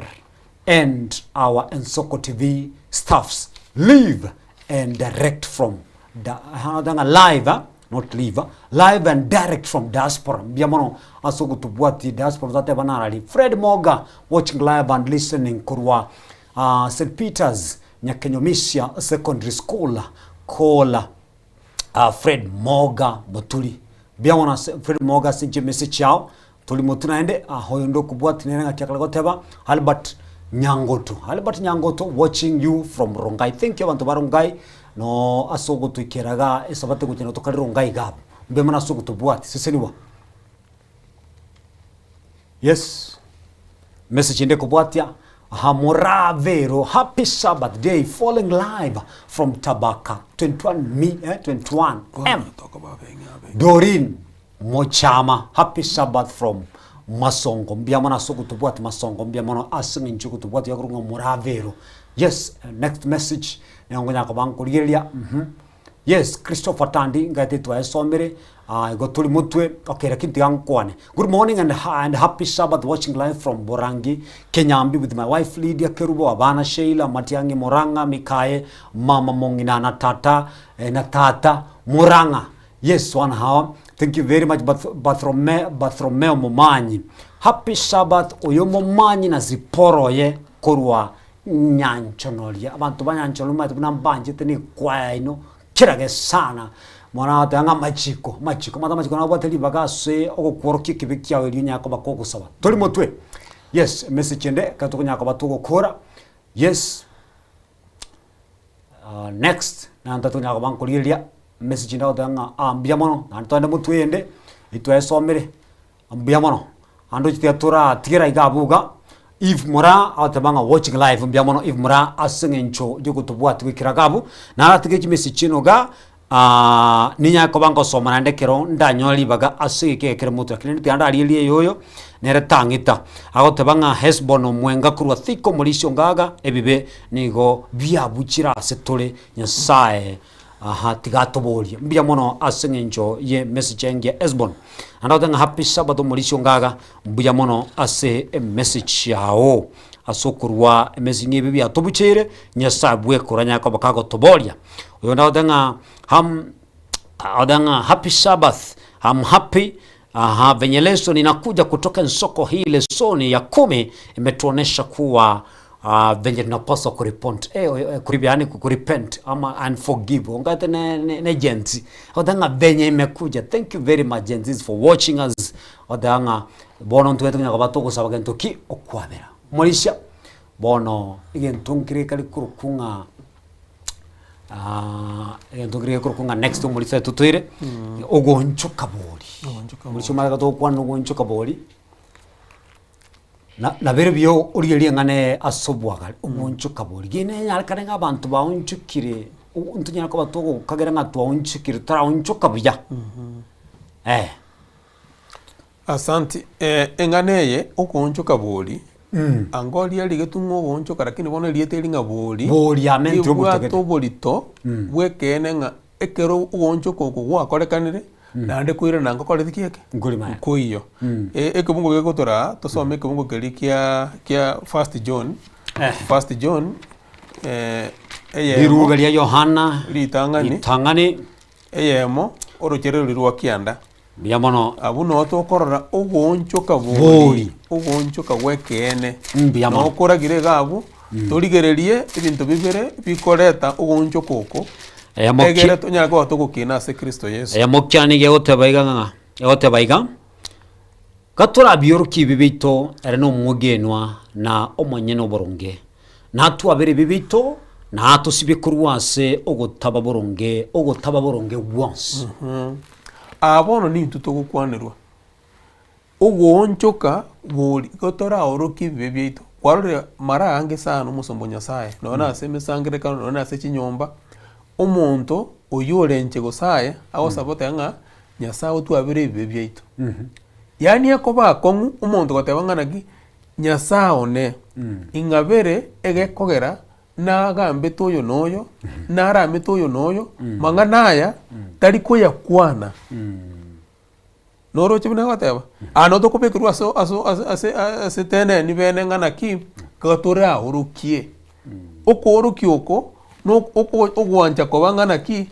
Speaker 1: and our Ensoko TV staffs live and direct from da, live eh? not live live and direct from diaspora mbuya mono ase ogotobwatia diaspora tateba narari Fred Moga watching live and listening korwa uh, St Peters Nyakenyomisia Secondary School Kola uh, Fred Moga Moturi mbuya mono ase Fred Moga ase inche message yao tori motu naende ah, oyo onde okobwatia nere ng'aki akare goteba Albert Nyangoto Albert Nyangoto watching you from Rongai thank you abanto ba Rongai no ase ogotoikera igaa esabato egocha na tokare Rongai iga abwo mbuya mono ase ogotobwatia seseniwa. Yes message ende ekobwatia aha Moravero happy Sabbath day following live from Tabaka 21 mi eh, 21 M Doreen Mochama happy Sabbath from Masongo mbuya mono ase ogotobwatia Masongo mbuya mono ase eng'encho ogotobwatia yakorwa ng'a Moravero yes next message nigo nkonyara koba nkorigereria mh. Yes, Christopher Tandi ngaete twayesomire ah, igo tori motwe okay lakini tiga nkwane. Good morning and, and happy Sabbath watching live from Borangi, Kenyambi with my wife Lydia Kerubo, abana Sheila, Matiang'i Murang'a, Mikaye, Mama Mong'ina na tata eh, na tata Murang'a. Yes, wana hawa. Thank you very much Barth Barthrome Barthromeo Momanyi. Happy Sabbath oyo Momanyi na Ziporoye korwa Nyanchonoria, abanto ba Nyanchonoria omanyete buna mbanchete na ekwaya yaino kera gesana, mono agoteba ng'a amachiko, amachiko, omanyete amachiko nabwate ribaga ase ogokworokia ekibe kiao erio onyare koba kogosaba. Tori motwe? Yes, emessage ende ekero tokonyara koba togokora, yes next, naende tonyara koba nkorigereria emessage ende agoteba ng'a ah mbuya mono, naende togende motwe eyende, eywo twayesomire. Mbuya mono, ande ochi tiga toratigera iga abwo iga, Eve Moraa agoteba ng'a watching live mbuya mono Eve Moraa ase eng'encho yogotobwatia goikera iga abwo, naratige chimessage chiaino iga ninyare koba ngosoma naende ekero ndanyore ribaga ase egeka eke kere motwe lakini rende tiga ndarigererie eyoyo nere tang'ita. Agoteba ng'a Hesbon omwenga korwa Thika omorisia ongaga, ebibe nigo biabuchire ase tore, Nyasaye Aha, tiga atoborie. Mbuya mono ase eng'encho ye message engiya Esbon. Naende ogoteba ng'a happy Sabbath omorisia ongaga, mbuya mono ase emessage yao. Ase okorwa emessage ng'a ebi biatobucheire, Nyasaye bwekora anyare koba kagotoboria. Oyonde agoteba ng'a ham agoteba ng'a happy Sabbath, am happy aha venye lesson inakuja kutoka ensoko hii lesoni ya kumi imetuonesha kuwa venye tunapaswa kurepent eh, eh, kurip, yani kurepent ama and forgive ongate ne, ne, ne Gen Z otanga ng'a venye imekuja thank you very much Gen Zs for watching us otanga ng'a bono ntwe tunya koba togosaba gento ki okwabera morisha bono egento nkere kare korokwa ng'a egento nkere gekorokwa ng'a next omorisia totoire ogoonchoka bori omorisia omare togokwana ogoonchoka bori. Na nabere buya origererie eng'ana eye ase obwagare, omoonchoka boria. Gee nenyarekane ng'a abanto baonchokire, o ntonyare koba togokagera ng'a twaonchokire, toraonchoka buya, eh.
Speaker 2: Asanti, eng'ana eye okoonchoka bori, anga oria arigetwe ng'a ogoonchoka lakini bono erieta eri ng'a bori,
Speaker 1: Bori amentire
Speaker 2: ribwate
Speaker 1: oborito gete.
Speaker 2: oborito bwa ekeene ng'a ekero ogoonchoka oko gwakorekanire, Naende koirana ngokoreti ki eke?
Speaker 1: Nkori maya.
Speaker 2: Nkoiyo. E- Ekebungo gegotoraa, tosome ekebungo keria kia kia first John,
Speaker 1: Eh.
Speaker 2: first John eh, eyemo
Speaker 1: Riruube ria Yohana
Speaker 2: ritang'ani
Speaker 1: ritang'ani
Speaker 2: eyemo orochererio rwa kianda.
Speaker 1: Mbuya mono.
Speaker 2: Abwo noo tokorora ogoonchoka
Speaker 1: Bori.
Speaker 2: bori, ogoonchoka gw'ekeene.
Speaker 1: Mbuya mono.
Speaker 2: Noo okoragire iga abwo, torigererie ebinto bibere bikoreta ogoonchoka oko,
Speaker 1: Eyemo ki-
Speaker 2: egere tonyare koba togokina ase Kristo Yeso.
Speaker 1: Eyemo kiane nigo egoteba iga ng'a egoteba iga, Gatorabiorokie ebibe biaito, ere nomwegenwa na omonyene oboronge, natwabere ebibe biaito, na atosibie korwa ase ogotaba boronge, ogotaba boronge gwonsi.
Speaker 2: Aa bono nintwe togokwanerwa, ogoonchoka bori igo toraorokie ebibe biaito. Kwarorire mara aange sana omosomba o Nyasaye, nonya na ase emesangererekano, nonya na ase chinyomba, omonto oywo orenche gose aye, agosaba oteba ng'a Nyasaye otwabere ebibe biaito. Yaani ekoba akong'u omonto goteba ng'a naki, Nyasaye one, ing'abere egekogera nagambete oyo na oyo, naramete oyo na oyo, mang'ana aya tari koyakwana. Noroche buna agoteba? Aa nabo tokobekerwa ase ase ase ase ase teneni bene ng'a naki, iga toraorokie. Okoorokia oko, na oko ogwancha koba ng'a naki,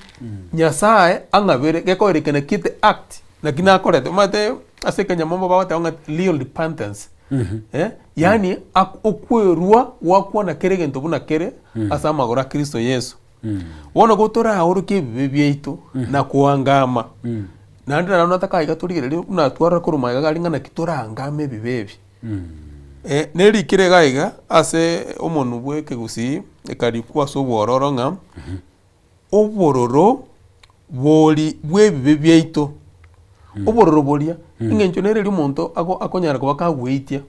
Speaker 2: Nyasaye ang'abere gekoerekana ki the act, naki nakorete. Omanyete ase ekenyamombo bagoteba ng'a real repentance, eh, yaani ak okwerua gwakwana kera egento buna kere ase amagoro a Kristo Yeso. Bono igo toraorokie ebibe biaito na koangama, naende naende nataka iga torigererie buna twarora korwa magega iga aria ng'a naki toraangame ebibe ebi. Nerikire iga iga ase omonwa bw'ekegusii ekarikwa ase obwororo ng'a obororo bori bw'ebibe biaito, obororo boria eng'encho nere eria omonto ago akonyara koba kagweitia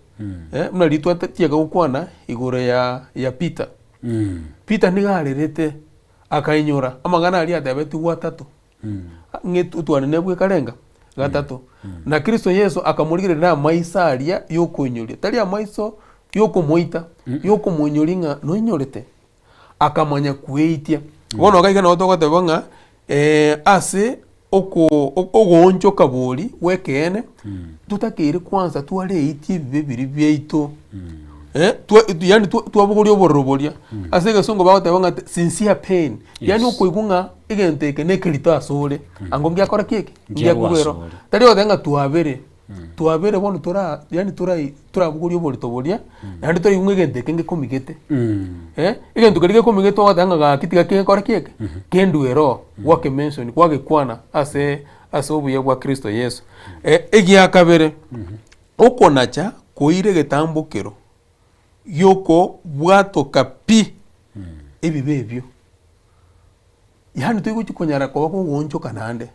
Speaker 2: buna riria twatiega gokwana igoro ya ya Peter. Peter nigo arerete akainyora amang'ana aria atebetigwe atato. Ng'a otwane nebwe ekarenga gatato. Na Kristo Yeso akamorigereria na amaiso aria yokoinyoria, tari amaiso yokomoita, yokomoinyoria ng'a noinyorete. Akamanya kweitia. Bono iga iga nabo togoteba ng'a ase oko ogoonchoka bori bw'ekeene, totakeire kwansa twareitie ebibe biria biaito, twa yaani twabogoria obororo boria. Ase egesongo bagoteba ng'a sincere pain, yaani
Speaker 1: Yes.
Speaker 2: okoigwa ng'a egento eke nekerito asore, ango ngiakora ki eke?
Speaker 1: Nkiarwa
Speaker 2: Ngiakobera.
Speaker 1: asore.
Speaker 2: Tari goteba ng'a twabere, twabere bono tora yaani torai torabogoria oborito boria, naende toraigwe ng'a egento eke ngekomigete. Egento keria gekomigete ogoteba ng'a gaki tiga kegekore ki eke? Kendue ero, gwakemention, gwagekwana ase ase obuya bwa Kristo Yeso. Egia kabere, okonacha koira egetambokero giokobwatoka pi ebibe ebio. Yaani toigochi konyara koba kogoonchoka naende,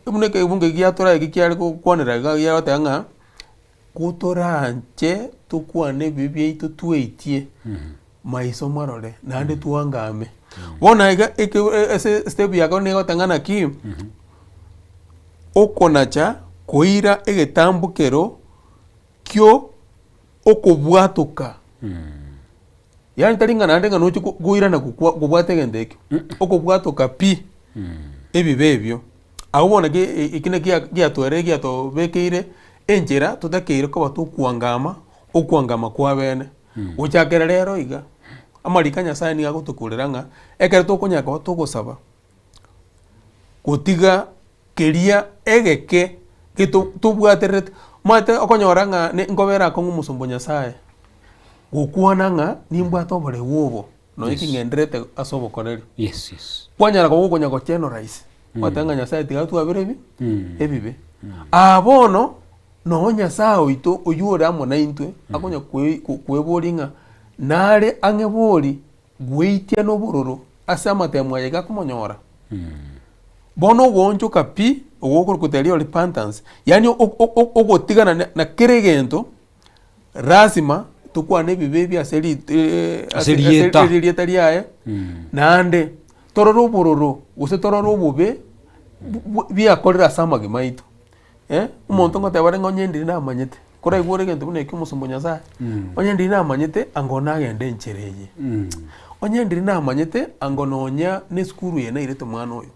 Speaker 2: buna ekebungo eki giatora eki kiare gokwanera iga giagoteba ng'a, gotoranche tokwane ebibe biaito tweitie, maiso marore naende twangame. Bono iga eke ase step ya kabere nigo egoteba ng'a naki, okonacha koira egetambokero kio okobwatoka. Yaani tari ng'a naende ng'a noche ko- koirana gokwa kobwata egento ekio, okobwatoka pi, ebibe ebio. Abwo bono ki eki naki giatwerire giatobekeire enchera totakeire koba tokwangama, okwangama kwa bene. Gochakera rero iga, amariko a Nyasaye nigo agotokurera ng'a, ekero tokonyara koba togosaba, gotiga keria egeke geto tobwatererete, omanyete okonyora ng'a ne nkobera akong'u omosomba o Nyasaye, gokwana ng'a nimbwate oboreu obo, nonye
Speaker 1: Yes.
Speaker 2: king'enderete ase obokoreri.
Speaker 1: Yes, yes.
Speaker 2: Kwanyara koba okonya gogeneralize, ogoteba ng'a Nyasaye tiga atwabere ebi
Speaker 1: Mm.
Speaker 2: ebibe. Aa bono, noo Nyasaye oito oywo ore amo naintwe, akonya kwe kweboria ng'a nare ang'e bori gweitia nobororo ase amatemo aye iga akomonyora. Bono ogoonchoka pi, ogokorokwa the real repentance, yaani ogotigana na kera egento, lazima tokwane ebibe ebi ase ri
Speaker 1: Ase erieta.
Speaker 2: ase erieta riaye, naende torore obororo gose torore obobe biakorire ase amagima aito. Omonto ngoteba are ng'a onye ndiri namanyete, koraigwe ore egento buna ekio omosomba o Nyasaye, onye ndiri namanyete ango nagende enchera eye, onye ndiri namanyete ango nonya na esukuru eye nairete omwana oyo.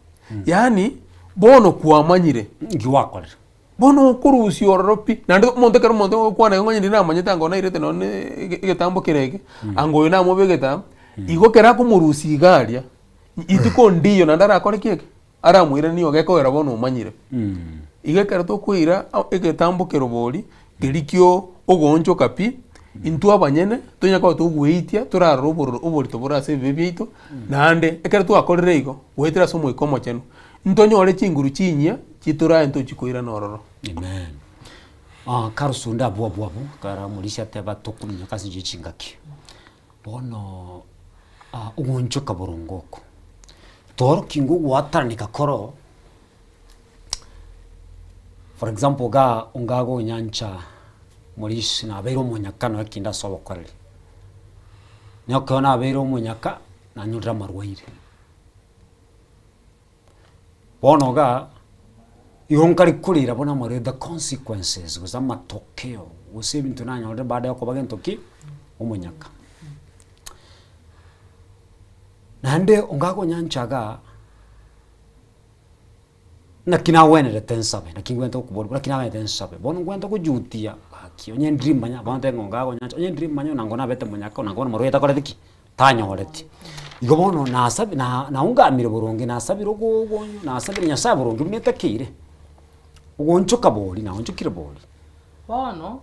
Speaker 2: Yaani, bono kwamanyire.
Speaker 1: Nki gwakorire?
Speaker 2: Bono okorusia ororo pi, naende omonto ekero omonto agokwana igo ng'a onye ndiri namanyete ango nairete nonye na egetambo kere eke, ango oyo namobegete aa, igo ekero akomorusia iga aria, rituko ndiyo naende arakore ki eke? Aramoiranie nigo gekogera bono omanyire. Iga ekero tokoira egetambo kerobori keria kio ogoonchoka pi, intwe abanyene tonyare koba togoeitia torarore obororo oborito bore ase ebibe biaito, naende ekero twakorire igo, goetera ase Omoika Omochenu, ntonyore chinguru chinyia chitorae ntochi koirana ororo.
Speaker 1: Amen. Ah, karusunde abwo abwo abwo, kara omorisia ateba tokominyoka ase inche chingaki. Bono ah, ogoonchoka boronge oko, toorokia ng'a ogoataraneka koroo, for example igaa onga agonyancha morisi nabeire omonyaka nonya kinde ase obokoreri, na ekero nabeire omonyaka, nanyorire amarwaire. Bono igaa, igo nkare korera bono amarwaire the consequences gose amatokeo gose ebinto nanyorire baada ya koba gento ki? Omonyaka. Naende onga agonyancha igaa. Naki nagwenerete nsabe, naki ngwenerete gokoboria, naki nagwenerete nsabe. Bono ngwenerete gojutia, gaki onye ndiri manya, bono ntebe ng'a onga agonyancha, onye ndiri manya nangwa nabete monyaka nangwa bono marwaire takoreti ki? Tanyoreti. Igo bono nasabi na naungamire boronge, nasabire ogo ogonyo, nasabire Nyasaye boronge buna etakeire, ogoonchoka bori, naonchokire bori.
Speaker 3: Bono,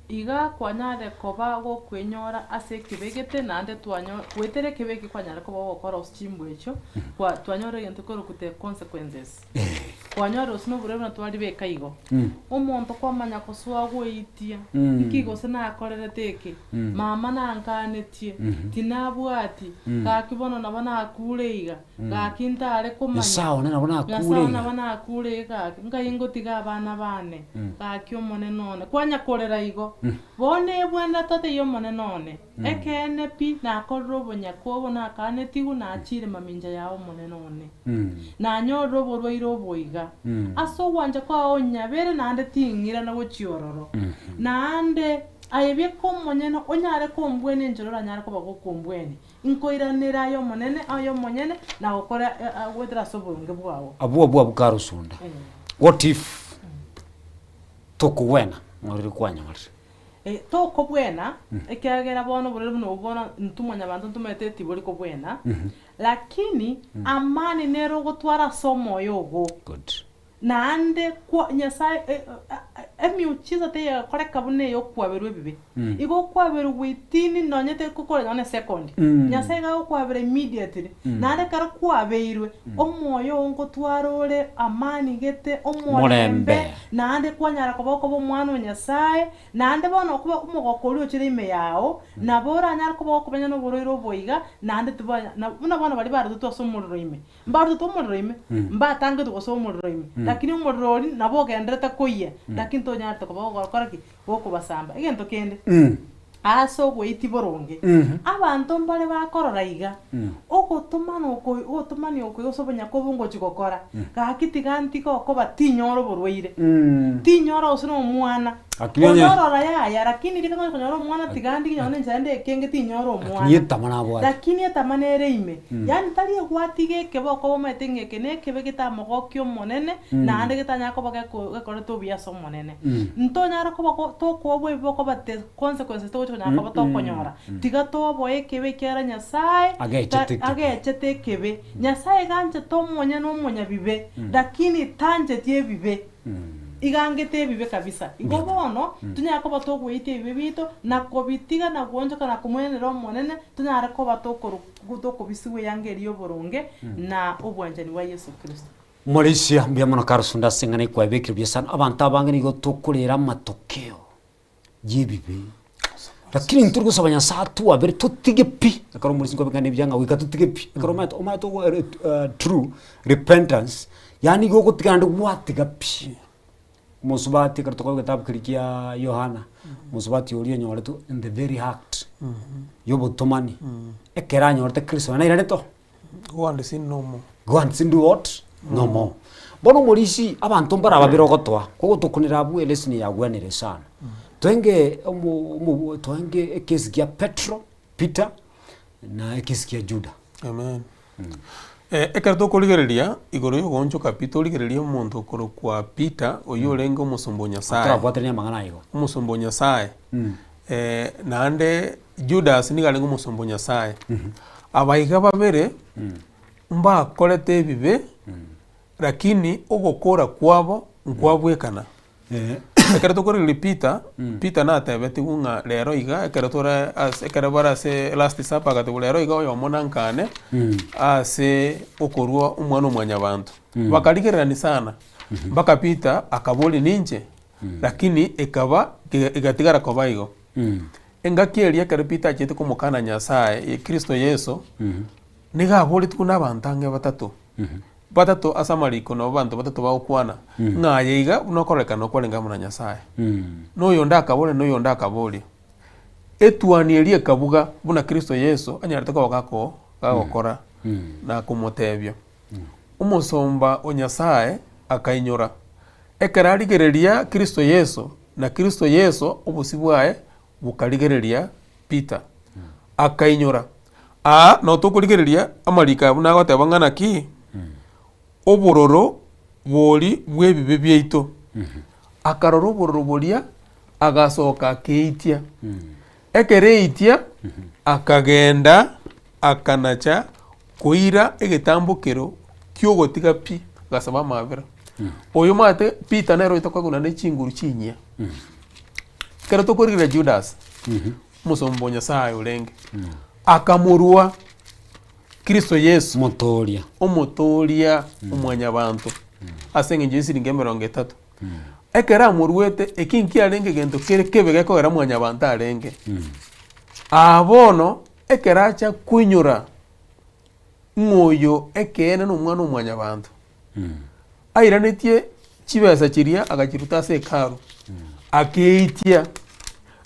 Speaker 3: iga kwanyare koba gokwenyora ase ekebe gete, naende twanyo goetera ekebe eke kwanyare koba gogokora ase chimbwa echio, kwa twanyora egento korokwa the consequences. Kwanyora gose na oborwaire buna twaribeka igo, omonto kwamanya gosoa goeitia, nki gose nakorerete eke, mama nankanetie, tinabwati, gaki bono nabo nakure iga. Gaki ntare komanya.
Speaker 1: Nyasae one nabo nakure
Speaker 3: Nyasae one
Speaker 1: iga.
Speaker 3: nabo nakure iga gaki, nkai ngotiga abana bane, gaki Omonene one. Kwanya korera igo, bono ebwenerete totebie Omonene one, Ekeene pi, nakorire obonyaka obo nakanetigwe, nachire mamincha yao Omonene one. Nanyorire oborwaire obo iga. Ase ogwancha kwao onyabere naende ting'irana gochia ororo. Naende aye bieka omonyene onyare kombwenia enchera oranyare koba gokombwenia. Nkoiranera aye Omonene, aye omonyene, na gokora goetera ase oboronge bwao.
Speaker 1: Abwo abwo abwo karosunda. What if tokogwena ng'orere kwanyorire?
Speaker 3: Eh, tokobwena, ekiagera bono oborwaire buna obwo bono intwe mwanyabanto ntomanyete tibori kobwena, lakini amani nere ogotwara ase omoyo ogo.
Speaker 1: Good.
Speaker 3: Naende kwa Nyasae emiujiza teyegokoreka buna ey'okwaberwa ebibe. Igo okwaberwa gw'etini nonye tekokora nonye ne second. Nyasae iga agokwabera immediately. Naende ekero kwabeirwe, omoyo oo ngotwara ore amani gete, omorembe,
Speaker 1: Omorembe.
Speaker 3: naende kwanyara koba okoba omwana o Nyasae, Naende bono okoba omogoko oria ochire ime yao, nabo oranyare koba okomenya noborwaire obo iga, naende tibwanya, na buna bono baria barutetwe ase omorero ime, mbarutetwe omorero ime, mbatangetwe gosoa omorero ime, lakini omorero oria nabo ogendererete koyia, lakini tonyarete koba ogokora ki? Gokobasamba. Egento kende, ase ogoitia boronge, abanto mbare bakorora iga, ogotomana oko ogotomania oko gose obonyaka obo ngochia gokora, gaki tiga ntige okoba tinyora oborwaire, tinyora gose na omwana,
Speaker 1: Lakini
Speaker 3: onde
Speaker 1: onye-
Speaker 3: orora yaya, lakini rika ngonya konyora omwana tiga ndige nonye na enchera ende ekenge tinyora
Speaker 1: Lakini
Speaker 3: omwana.
Speaker 1: etama nabwate.
Speaker 3: Lakini etama nere ime, yaani tari egwatiga ekebe okoba omanyete ng'a eke nekebe getamogokia Omonene, naende getanyara koba geko gekorete obuya ase Omonene. Ntonyare koba go tokoboa ebibe okoba the consequences togochi konyara koba tokonyora. Tiga toboe ekebe ekiagera Nyasaye
Speaker 1: Agechete ekebe.
Speaker 3: agechete ekebe. Nyasaye iga anchete omonyene omonyabibe, lakini tancheti ebibe. Iga angete ebibe kabisa. Igo bono, tonyare koba togoitia ebibe biaito, na kobitiga na goonchoka na komoenenera Omonene, tonyare koba tokoru tokobisigwa eyanga eria y'oboronge na obwanchani bwa Yeso Kristo.
Speaker 1: Morisia, mbuya mono Karosunda ase eng'ana ekwabekire buya sana. Abanto abange nigo tokorera amatokeo y'ebibe, lakini intwe gosaba Nyasaye atwabere totige pi, ekero omorisia nkwabekana ebiya ng'a goika totige pi, ekero omanyete omanyete ogo true repentance, yaani igo ogotiga naende gwatiga pi. Omosubati ekero tokora egetabu keria kia Yohana, omosubati oria onyoretwe in the very act ya obotomani, ekero anyorete Kristo naende nairanete oo.
Speaker 2: Go and sin no more.
Speaker 1: Go and sin do what? No more. Bono omorisi abanto mbare babere ogotoa, kogotokunera abwo elesson yagwenire sana. Twenge omo omo twenge ekesi kia Petro, Peter, na ekesi kia Juda.
Speaker 2: Amen. Ekero tokorigereria igoro y'ogoonchoka pi, torigererie omonto okorokwa Peter, oyio orenge omosomba o Nyasaye.
Speaker 1: Torabwateranie amang'ana aya igo.
Speaker 2: Omosomba o Nyasaye. Naende Judas nigo arenge omosomba o Nyasaye. Abaiga babere mbakorete ebibe, lakini ogokora kwabo. nkwabwekana. Ekero tokorigereria Peter, Peter natebetigwe ng'a rero iga ekero tore ase ekero bare ase last supper agatebwa rero iga oyomo nankane ase okorua omwana o mwanyabanto. Bakarigererani sana, mpaka Peter akaboria ninche? Lakini ekaba egatigara koba igo. Engaki eria ekero Peter achete komokana Nyasaye, Kristo Yeso, nigo aboretigwe na abanto ang'e batato. Batato ase amariko nabo abanto batato bagokwana, ng'a aye iga buna okororekana okwarenge amo na Nyasaye. Na oyonde akaboria na oyonde akaboria. Etuani eria ekabuga buna Kristo Yeso anyarete koba gako gagokora na komotebia. Omosomba o Nyasaye akainyora, ekero arigereria Kristo Yeso, na Kristo Yeso obosio bwaye bokarigereria Peter. Akainyora. Aa noo tokorigereria amariko aya buna agoteba ng'a naki, obororo bori bw'ebibe biaito. Akarora obororo boria, agasoka akeitia. Ekero eitia, akagenda akanacha koira egetambokero ki'ogotiga pi, agasaba amabera. Oyo omanyete Peter nere oito koguna ne chinguru chinyia. Ekero tokorigereria Judas, omosomba o Nyasaye orenge, akamorua Kristo Yeso,
Speaker 1: Omotoria.
Speaker 2: omotoria omwanyabanto, ase eng'encho y'esiringi emerongo etato. Ekero amoruete, eki nkiarenge egento kere kebe gekogera mwanyabanto arenge. Aa bono, ekero acha koinyora ng'a oyo ekeene na omwana o mwanyabanto, airanetie chibesa chiria agachiruta ase hekalu, akeitia,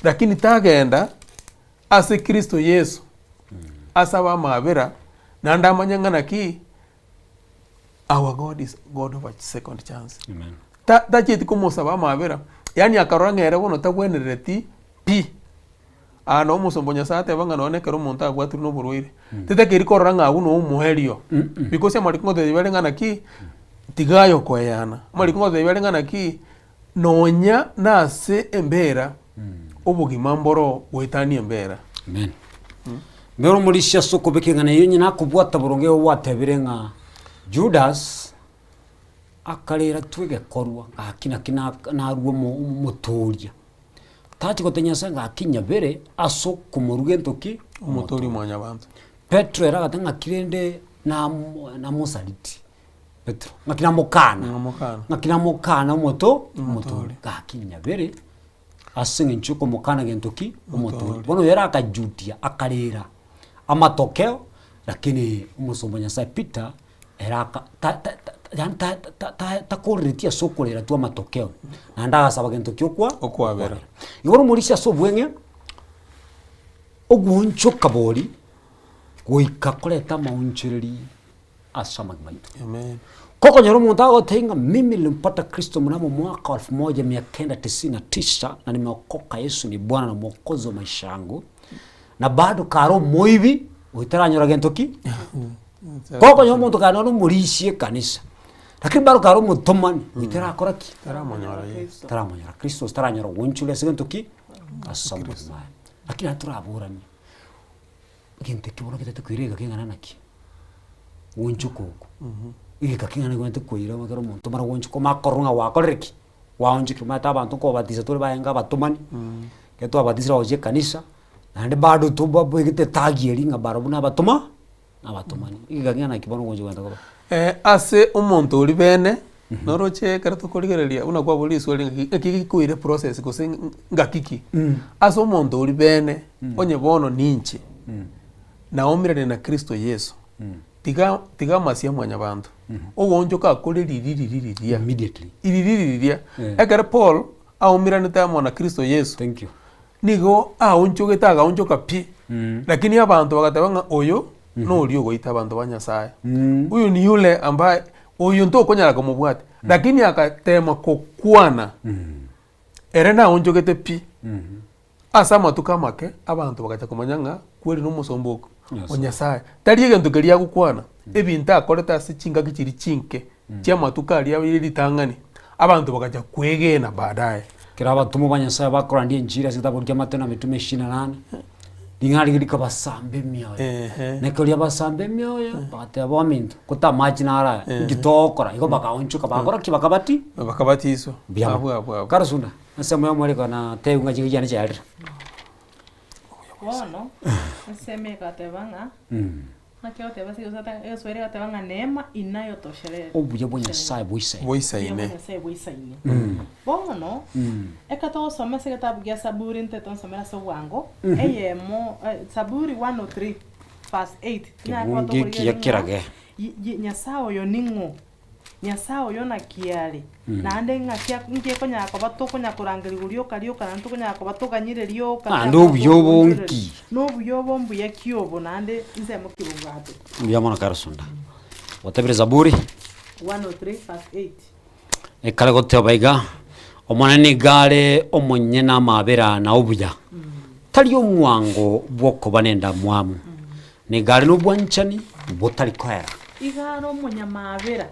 Speaker 2: lakini tagenda ase Kristo Yeso, asabe amabera, naende amanye ng'a naki our God is God of a second chance.
Speaker 1: Amen.
Speaker 2: Ta- tachieti komosaba amabera, yaani akarora ng'a ere bono tabwenerereti pi. Aa noo omosomba o Nyasaye ateba ng'a nonye ekero omonto abwatirwe na oborwaire, tetakeiri korora ng'a abwo noo omoerio. Because amariko ngotebia bare ng'a naki, tiga aye okoeyana. Amariko ngotebia bare ng'a naki, nonya nase embera, obogima mboro goetania embera.
Speaker 1: Amen. Mbere omorisia ase okobeka eng'ana eyio onye nakobwata boronge igo gwatebire ng'a Judas akarera tu egekorwa gaki naki narue omo omotoria. Tachi gotebia Nyasaye gaki nyabere ase okomoruga gento ki?
Speaker 2: Omotoria mwanyabanto.
Speaker 1: Petero ere agateba ng'aki rende namo namosaliti Petero, ng'aki namokana,
Speaker 2: Namokana.
Speaker 1: ng'aki namokana omoto omotoria, gaki nyabere ase eng'encho yokomokana gento ki? Omotoria. Bono ere akajutia, akarera amatokeo, lakini omosomba o Nyasaye Peter, ere aka ta- ta- ta- yaani ta- ta- ta- takoreretie ase okorera tu amatokeo, naende agasaba gento ki okwa
Speaker 2: Okwabera.
Speaker 1: Igoro omorisia ase obweng'e, ogoonchoka bori, goika koreta amaonchoreri ase amagima aito.
Speaker 2: Amen.
Speaker 1: Kokonyora omonto agotebia ng'a mimi nilimpata Kristo mnamo mwaka wa elfu moja mia kenda tisini na tisa na nimeokoka Yesu ni Bwana na Mwokozi wa maisha yangu, na bado kare omoibi, oyo taranyora gento ki? Kokonyora omonto kare nonye omorisia ekanisa, lakini bado kare omotomani, oyo tarakora ki?
Speaker 2: Taramonyora Yeso.
Speaker 1: Taramonyora Kristo gose taranyora goonchorwa ase gento ki? Ase amagima aye. Lakini naende toraboranie, egento ekio bono getete koira egeka keng'ana naki? Goonchoka oko, egeka keng'ana naki omanyete koira ekero omonto omare goonchoka omanye korora ng'a gwakorire ki? Gwaonchokire omanyete abanto nkobatisa tore barenge abatomani, ekero twabatisire bagochia ekanisa, naende bado tobabegete etagi eria ng'a barobwo nabatoma. Nabatomani. Egeka keng'ana naki bono ogocha kogenda koba?
Speaker 2: Ase omonto oria bene, noroche ekero tokorigereria buna kwaboria riswali ng'aki ng'aki gekoira eprocess gose ng'aki ki? Ase omonto oria bene, onye bono ninche, naomerane na Kristo Yeso, tiga tiga amasie a mwanyabanto, ogoonchoka akore riria riria riria,
Speaker 1: Immediately.
Speaker 2: riria riria riria.
Speaker 1: Eh.
Speaker 2: Ekero Paul aomeranete amo na Kristo Yeso,
Speaker 1: Thank you.
Speaker 2: Nigo aonchogete agaonchoka pi, lakini abanto bagateba ng'a oyo noria ogoita abanto ba Nyasaye. Huyu ni yule ambaye oyo ntokonyara komobwata. Lakini agatema kokwana, ere naonchogete pi. Ase amatuko amake, abanto bagacha komanya ng'a kweri nomosomba o o Nyasaye. Tari egento keria agokwana, ebinto akorete ase chingaki chiria chinke, chi'amatuko aria abeire ritang'ani, abanto bagacha kwegena baadaye.
Speaker 1: Ekero abatomwa ba Nyasaye bakorandia enchiri ase egetabu kia Mathayo na Mitume ishirini na nane, Ring'ana riria rikabasamba emioyo. Na ekero riabasamba emioyo, bagateba ominto, gotamachi naro aya, inki togokora? Igo bakaonchoka, bagakora ki? Bakabati.
Speaker 2: Bakabatiswa.
Speaker 1: Mbuya mono.
Speaker 2: Abwo abwo abwo.
Speaker 1: Karosunda, ensemo ya omoriko na tebiwa ng'a chingaki chiane chiarire.
Speaker 3: Bono, ensemo egateba ng'a, naki egoteba ase egeswahili egateba ng'a neema inayotosheleza.
Speaker 1: Obuya bwa Nyasaye boisaine.
Speaker 2: Boisaine.
Speaker 3: Obuya bwa Nyasaye boisaine. Bono, ekero togosoma ase egetabu gia Saburi ntaete nsomere ase obwango, eyemo Saburi 103 verse 8, tonyare koba
Speaker 1: Kebungo ekiya
Speaker 3: tokorigereria ng'a
Speaker 1: kerage.
Speaker 3: Nyasaye oyo ning'o? Nyasae oyo naki are, naende ng'aki nki ekonyara koba tokonya korangerigwa rioka rioka naende tokonyara koba toganyire rioka
Speaker 1: Naende obuya obo nki?
Speaker 3: Na obuya obo mbuya ki obo naende nsemo ki bobwate?
Speaker 1: Mbuya mono Karosunda. Gotebire Zaburi.
Speaker 3: 103 verse 8.
Speaker 1: Ekare goteba iga, Omonene nigo are omonyene amaabera na obuya, tari omwango bw'okoba nendamwamu, Nigo are nobwanchani botari koera.
Speaker 3: Iga are omonyamaabera,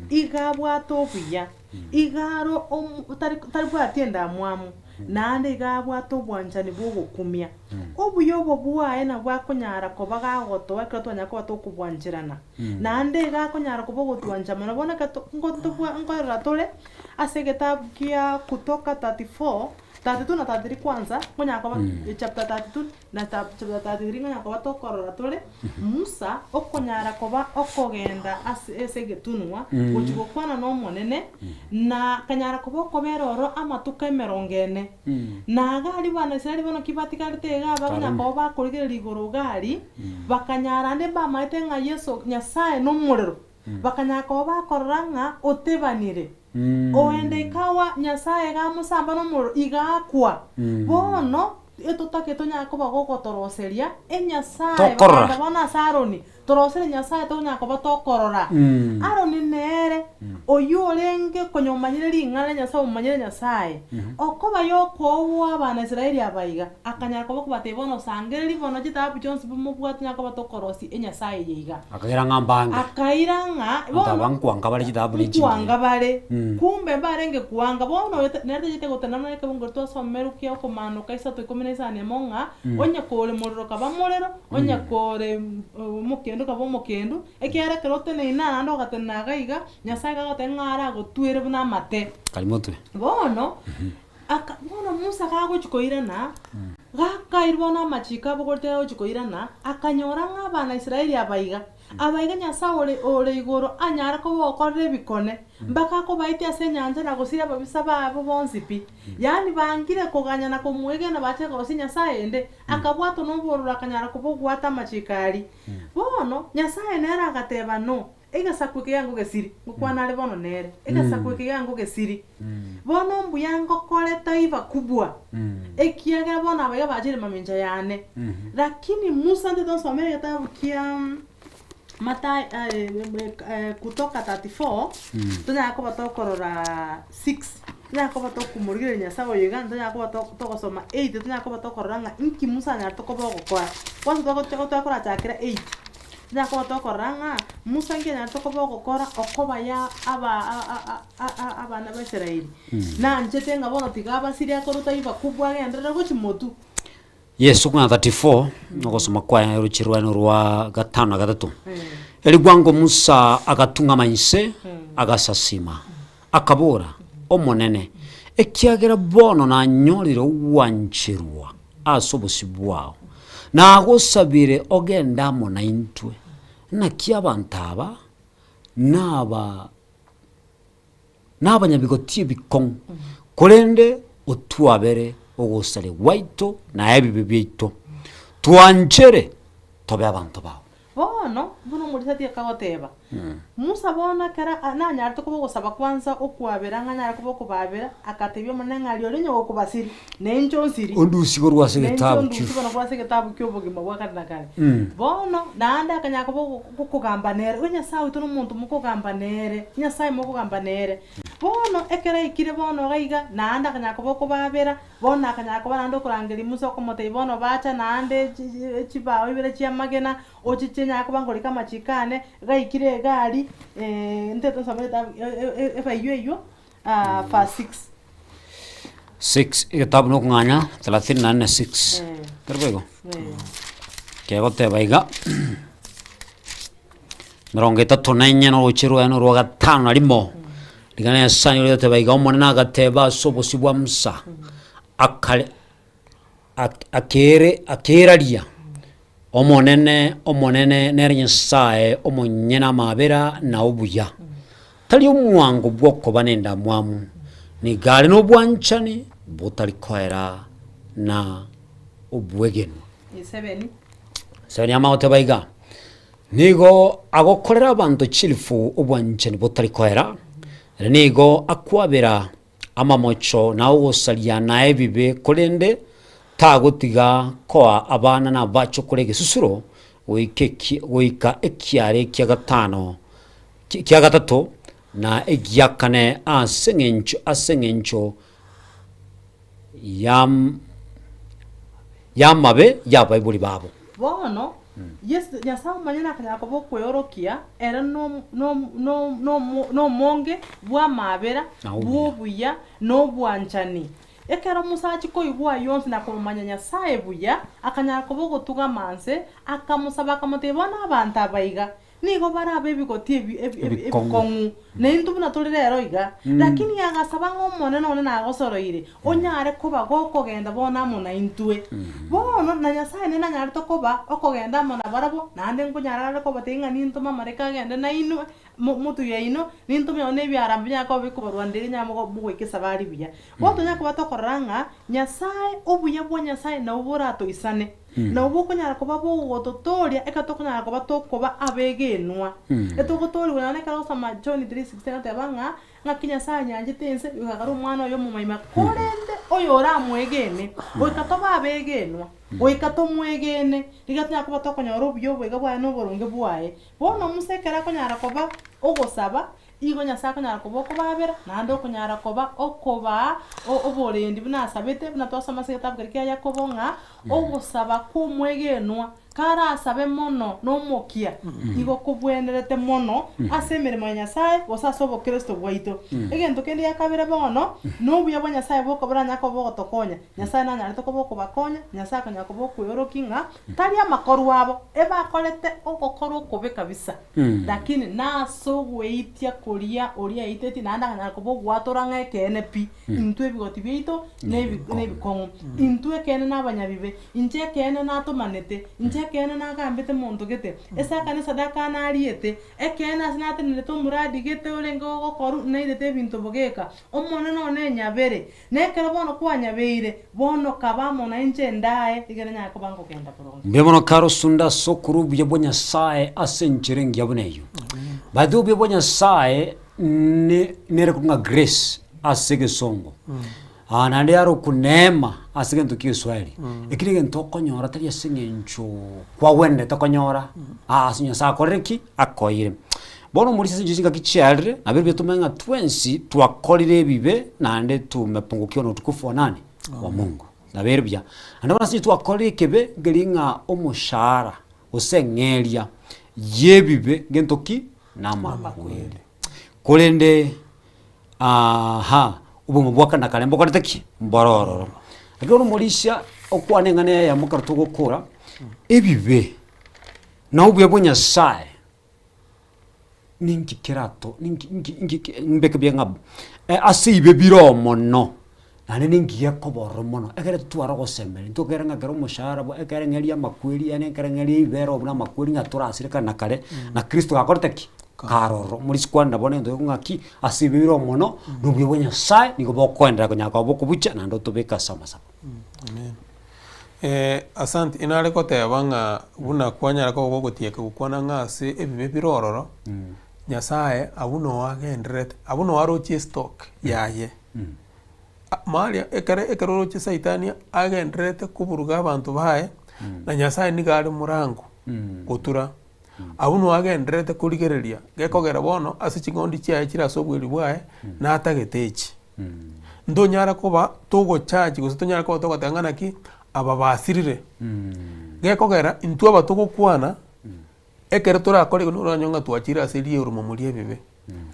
Speaker 3: iga abwate obuya, iga are taribwati endamwamu, naende iga abwate obwanchani bw'ogokumia. Obuya obo bwaye nabwo akonyara koba gagotoa ekero twanyara koba tokobwancherana, naende iga akonyara koba ogotwancha mono. Bono ekero nkorora tore ase egetabu kia Kutoka 34, 32 na 33 kwanza, nkonyara koba chapter 32. Na chapter 33 ng'a koba tokorora tore Musa okonyara koba okogenda ase ase egetunwa gochia gokwana n'Omonene, na akanyara koba okobera ororo amatuko emerongo ene. Na iga aria bana Israeli bono ki batigarete iga abanyara koba bakorigereria igoro iga aria, bakanyara ande mbamaete ng'a Yeso Nyasaye nomorero, Bakanyara koba bakorora ng'a otebanire. Oende ikawa Nyasae iga amosamba nomorero, iga akwa. Bono etotake tonyare koba gogotoroseria enyasae,
Speaker 1: Tokorora.
Speaker 3: bakagenda bono ase Aroni, toroserie Nyasae tonyare koba tokorora. Aroni nere oyio orenge konya omanyire ring'ana ria Nyasae, omomanyire Nyasae, okoba yokoogwa abana Israeli aba iga, akanyara koba okobatebia bono sangereria bono chitaabu chionsi mobwate tonyare koba tokorosia enyasae eye iga.
Speaker 1: Akaira ng'a mbange.
Speaker 3: Akaira ng'a
Speaker 1: Abanto aba
Speaker 3: bono
Speaker 1: nkwanga bare chitaabu ne chingiya.
Speaker 3: nkwanga bare, kumbe mbarenge kwanga. Bono oyo nere tachete gotenena buna ekebungo keria twasomerwe kia okomanoka isato ikomi na isano emo ng'a, onye kore morero kaba morero, onye kore omokendu kaba omokendu, ekiagera ekero oteneine naende ogatenena iga iga, Nyasaye iga agoteba ng'a aragotwere buna amate.
Speaker 1: Kari motwe.
Speaker 3: Bono, aka bono Musa gagochia koirana, gakairwa bono amachiko abogorete agochia koirana, akanyora ng'a abana Israeli aba iga, aba iga Nyasae ore ore igoro anyare koba okorire ebikone, mpaka akobaetia ase enyancha na gosiria ababisa babo bonsi pi. Yaani bangire koganya na komoegena bachake korosia enyasae ende, akabwatwa nobororo akanyara koba ogwata amachiko aria. Bono, Nyasae nere agateba no, Egesaku eke giango gesiri, ngokwana are bono nere, egesaku eke giango gesiri. Bono mbuya ngokore taifa kubwa, ekiagera bono abaiga bachire mamincha yane. Lakini Musa ntete onsomere egetabu kia Mathayo Kutoka 34, tonyare koba tokorora 6, tonyare koba tokomorigereria Nyasaye oyo iga, tonyare koba togosoma 8, tonyare koba tokorora ng'a inki Musa anyarete koba ogokora. Kwanza twakorachakera 8. Onye koba tokorora ng'a Musa nkenyarete koba ogokora okobaya aba abana ba Israeli, nanchete ng'a bono tiga abasirie akorwe taifa kubwa agenderere gochia motwe.
Speaker 1: Yeso buna 34, ogosoma kwaye oroche rwane orwa gatano na gatato. Erio bwango Musa agatung'ama inse, agasasima, akabora, Omonene, ekiagera bono nanyorire ogwancherwa ase obosio bwao, nagosabire ogende amo naintwe, naki abanto aba naba nabanyabigoti ebikong'u, korende otwabere ogosaria gwaito na ebibe biaito, twanchere tobe abanto bao.
Speaker 3: Bono, buna omorisati akagoteba, Musa bono ekero nanyarete koba ogosaba kwansa okwabera ng'a anyare koba okobaabera, agatebia Omonene ng'a rirorio onye gokobasiria, na inche onsirie.
Speaker 1: Ondusie korwa ase
Speaker 3: Na inche
Speaker 1: egetabu
Speaker 3: ondusie bono korwa ase egetabu ki'obogima bwa kare na kare. Bono naende akanyara koba okogamba nere, o Nyasae oito nomonto mokogamba nere, Nyasae mokogamba nere. Bono ekero aikire bono iga iga, naende akanyara koba okobaabera, Bono akanyara koba naende okorangeria Musa okomotebia, Bono bacha naende chibao ibere chi'amagena, ochiche nyare koba nkorika amachiko ane, gaikire iga aria, ntete nsome efaiywo eywo, verse 6.
Speaker 1: 6 egetabu na okong'anya 34 6
Speaker 3: Eh.
Speaker 1: Tari boigo?
Speaker 3: Eh.
Speaker 1: Kegoteba iga, Emerongo etato na enye na oroche rwaye na orwa gatano na rimo, Ring'ana ria Nyasae nigo rigoteba iga, Omonene agateba ase obosio bwa Musa, akare ak- akere akeraria, Omonene, Omonene nere Nyasae omonyene amaabera na obuya, tari omwango bw'okoba nendamwamu, nigo are nobwanchani botari koera na obwegenwa. Seven amagoteba iga, Nigo agokorera abanto chilifu obwanchani botari koera, ere nigo akwabera amamocho na ogosaria na ebibe, korende tagotiga koa abana na abachokoro egesusuro goika eki goika ekiare kia gatano kia gatato na egia kane ase eng'encho ase eng'encho yam y'amabe y'abaibori babo.
Speaker 3: Bono, Yeso, Nyasae omonyene akanyara koba okweorokia, ere nom- nom- nom- nomo- nomonge bw'amaabera,
Speaker 1: Na obuya.
Speaker 3: bw'obuya, na obwanchani. Ekero Musa achia koigwa ayio onsi na komomanya Nyasae buya, akanyara koba ogotugama nse, akamosaba akamotebia, Bono abanto aba iga, Nigo barabe ebigoti ebi ebi ebi
Speaker 1: Ebikong'u.
Speaker 3: ebikong'u, na intwe buna tore rero iga. Lakini agasaba ng'a Omonene one nagosoroire, onyare koba gokogenda bono amo naintwe. Bono, na Nyasae nere nanyarete koba okogenda amo nabarabwo, naende nkonyara are kobatebia ng'a nintome amareko agende nainwe, mo motwe yaino, nintome nonye na ebiarambe binyare koba bikobarwanera erio nyare mogoika esabari buya. Bono tonyare koba tokorora ng'a, Nyasae, obuya bwa Nyasae nabwo boratoisane. Na obwo okonyara koba bogototooria ekero tokonyara koba tokoba abegenwa. Etogotoorigwa nonya nekero ogosoma John 3:16 agoteba ng'a ng'aki Nyasae anyanchete ense goika akare omwana oye omomaima korende oyo oramwegene goika tobe abegenwa, goika tomwegene riria tonyara koba tokonyora obuya oboiga bwaye na oboronge bwaye. Bono Musa ekero akonyara koba ogosaba Igo Nyasae akonyara koba okobabera, naende okonyara koba okobaa oborendi buna asabete, buna twasoma ase egetabu keria kia Yakobo ng'a ogosaba kw'omwegenwa karasabe mono nomokia, igo kobwenerete mono ase emeremo ya Nyasae gose ase obokristo bwaito. Egento kende gia kabere bono, nobuya bwa Nyasae bokobora anyare koba ogotokonya. Nyasae nanyarete koba okobakonya, Nyasae akonyara koba okweorokia ng'a tari amakorwa abo, ebakorete ogokora okobe kabisa. Lakini nase ogweitia koria oria aitetie, naende akanyara koba ogwatora ng'a ekeene pi, intwe ebigoti biaito nebikong'u, intwe ekeene nabanyabibe, inche ekeene natomanete, inche ekeene nagambete monto gete, esaka nesadaka nariete, ekeene ase natenenete omoradi gete orenge ogokorwa, nairete ebinto bogeka, Omonene one enyabere, Na ekero bono kwanyabeire, bono kaba amo nainche ndae, rigena nyare koba nkogenda boronge.
Speaker 1: Mbuya mono kare osunde ase okorua obuya bwa Nyasae ase enchera engiya buna eyio. By the way obuya bwa Nyasae ne nere korwa ng'a grace ase egesongo. Ah naende yarokwa neema ase egento kia egeswahili. Eki negento okonyora tari ase eng'encho kwagwenerete konyora, aa ase Nyasae akorire ki? Akoeire. Bono omorisia ase chingaki chiarire, nabo ebibe tomanye ng'a twensi twakorire ebibe naende tumepungukiwa na utukufu wa nani? Wa Mungu. Nabo ere buya. Naende bono ase twakorire ekebe nkeri ng'a omoshahara gose eng'eria y'ebibe ngento ki? Namakweri. Korende aha, obogima bwa kare na kare mbokorete ki? Mboro ororo. Lakini bono omorisia okwane eng'ana eyemo ekero togokora, ebibe na obuya bwa Nyasaye. Ninki kerato ninki ninki ninki mbeke buya ng'a ase ebibe bire oo mono, naende ninki gekoba ororo mono, ekere totware ogosemeria, ntokere ng'a ekero omoshahara bwa ekere ng'a eria amakweri yaani ekere ng'a eria ebibe ere buna amakweri ng'a torasire kare na kare, na kristo gakorete ki? Kare ororo. Morisi kwanera bono egento gekong'a ki, ase ebibe bire oo mono, na obuya bwa Nyasaye nigo bokoenderera konyara koba bokobucha naende otobeke ase amasabo.
Speaker 2: Amen. Asante, inare goteba ng'a buna kwanyara koba gogotieka gokwana ng'a ase ebibe bire ororo, Nyasaye abwo noo agendererete, abwo noo arochie estock yaye. Maria ekere ekero oroche saitani agendererete koburuga abanto baye, na Nyasaye nigo are morango gotura, abwo noo agendererete korigereria, gekogera bono ase ching'ondi chiaye chire ase obweri bwaye, natagete echi. Ntonyara koba togochachi gose tonyare koba togoteba ng'a naki aba basirire. Gekogera intwe aba togokwana, ekero torakore igo noranyore ng'a twachire ase rioromomo ria ebibe.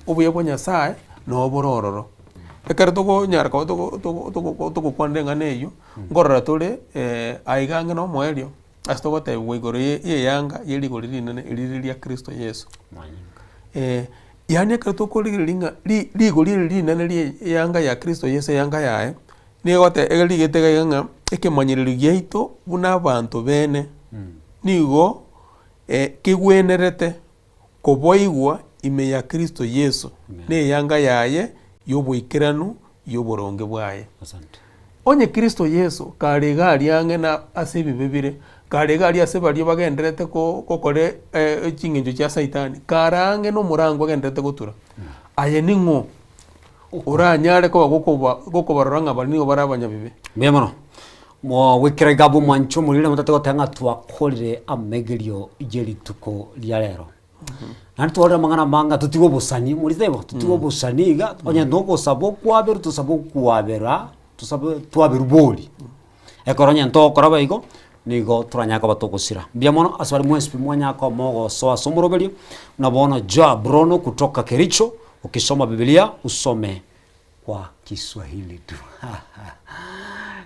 Speaker 2: Obuya bwa Nyasaye noo bore ororo. Ekero tokonyara koba togo togo togo togokwanera eng'ana eywo, nkorora tore aiga ang'e na omoerio, ase togotebiwa igoro ye eyanga ye rigori rinene erire ria Kristo Yeso. Yaani ekero tokorigereria ng'a ri rigori eri rinene ria eyanga ya Kristo Yeso eyanga yaye, nigo egoteba iga rigete iga iga ng'a ekemanyererio giaito buna abanto bene, nigo kegwenerete koboigwa ime ya Kristo Yeso, na eyanga yaye y'oboikeranu y'oboronge bwaye. Onye Kristo Yeso kare iga aria ang'e na ase ebibe bire, kare iga aria ase baria bagendererete gokora ching'encho chia Saitani, kare ang'e na omorango agendererete gotura, aye ning'o oranyare koba gokoba gokobarora ng'a baria nigo bare abanyabibe?
Speaker 1: Mbuya mono. Mogwekera iga abwo omwancho omoriri motate goteba ng'a twakorire amegerio ye rituko ria rero. Naende twarorire amang'ana amange ng'a totige obosani, omoriri taibo? Totige obosani iga, onye nogosaba okwaberwa tosabe okwabera, tosabe twaberwa bori. Ekero onye ntogokora bo igo, nigo toranyare koba togosira. Mbuya mono ase baria mwensi pi mwanyare koba mogosoa ase omoroberio, buna bono Joab Rono kutoka Kericho, ukisoma bibilia usome kwa Kiswahili tu.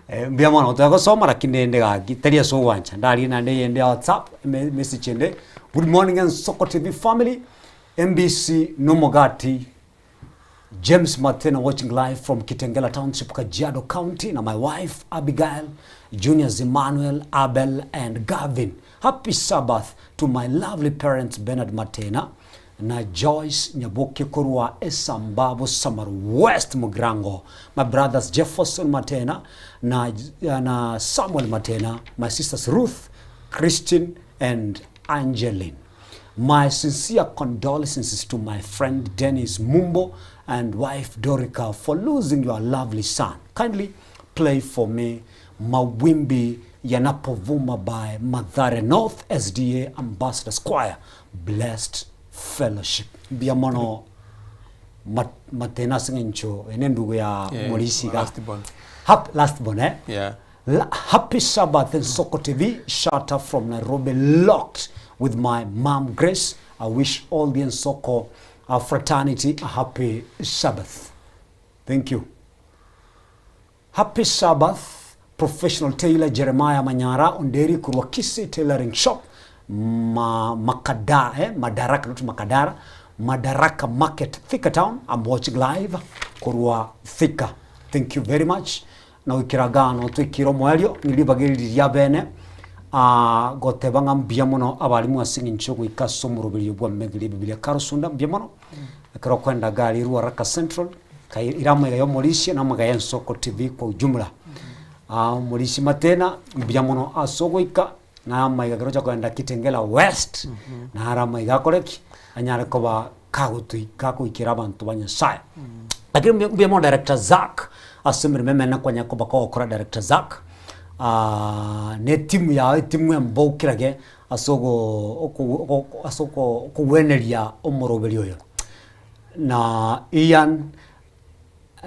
Speaker 1: Eh, mbuya mono twagosoma lakini ende gaki tari ase ogwancha ndarigie naende eyende ya WhatsApp eme- message ende good morning Ensoko TV family MBC nomogati James Matena watching live from Kitengela Township, Kajiado County, na my wife Abigail, Juniors Emmanuel, Abel, and Gavin. Happy Sabbath to my lovely parents Bernard Matena na Joyce Nyaboke korwa Esamba Bosamaro West Mugirango, my brothers Jefferson Matena na, na Samuel Matena, my sisters Ruth, Christine and Angeline. My sincere condolences to my friend Dennis Mumbo and wife Dorica for losing your lovely son. Kindly play for me Mawimbi Yanapovuma by Mathare North SDA Ambassadors Choir. Blessed Fellowship. Mbuya mono ma- Matena ase eng'encho ene endugu ya
Speaker 2: Eh,
Speaker 1: Morisi iga.
Speaker 2: last born.
Speaker 1: Hap, last born eh?
Speaker 2: Yeah.
Speaker 1: La, happy Sabbath and Soko TV Shatta from Nairobi locked with my mom Grace. I wish all the Nsoko fraternity a happy Sabbath. Thank you. Happy Sabbath Professional Tailor Jeremiah Manyara Onderi korwa Kisii Tailoring Shop ma Makada, eh, Madaraka not Makadara Madaraka Market Thika Town. I'm watching live korwa Thika. Thank you very much. Na goikera gano twekire omoerio ni ribaga eri riria bene ah, goteba ng'a mbuya mono abarimu ase eng'encho goika ase omoroberio bw'amegeri ebibilia karosunda mbuya mono ekero okoenda gari Ruaraka Central Kai ira amaiga y'omorisia na amaiga y'ensoko TV kwa ujumla. Ah, omorisia Matena mbuya mono ase ogoika na amaiga ekero ocha kogenda Kitengela West naro amaiga akore ki? Anyare koba kagotoi kagoikera abanto ba Nyasaye. Lakini mbuya mbuya mono Director Zack ase emeremo emenene kwanyara koba kogokora Director Zack na etimu yao etimu embokirage ase ogo oko oko ase oko okogweneria omoroberi oyo. Na Ian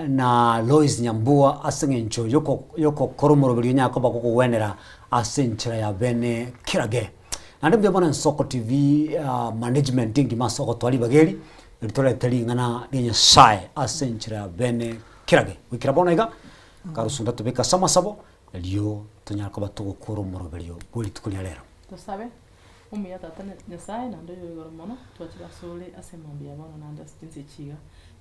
Speaker 1: na Lois Nyambua ase eng'encho yoko yokokora omoroberi onyare koba gokogwenera ase enchera ya bene kirage. Naende mbuya mono Ensoko TV management engima ase ogotoa ribaga eri, eri torete ring'ana ria Nyasaye ase enchera ya bene kirage. Goikera bono iga, karosunda tobeke ase amasabo, erio tonyare koba togokora omoroberio bwe rituko ria rero.
Speaker 3: Tosabe. Omuya Tata Nyasae, naende oyo Oigoro Mono, twachire asore ase emambia ya bono naende ase chinsa echi iga.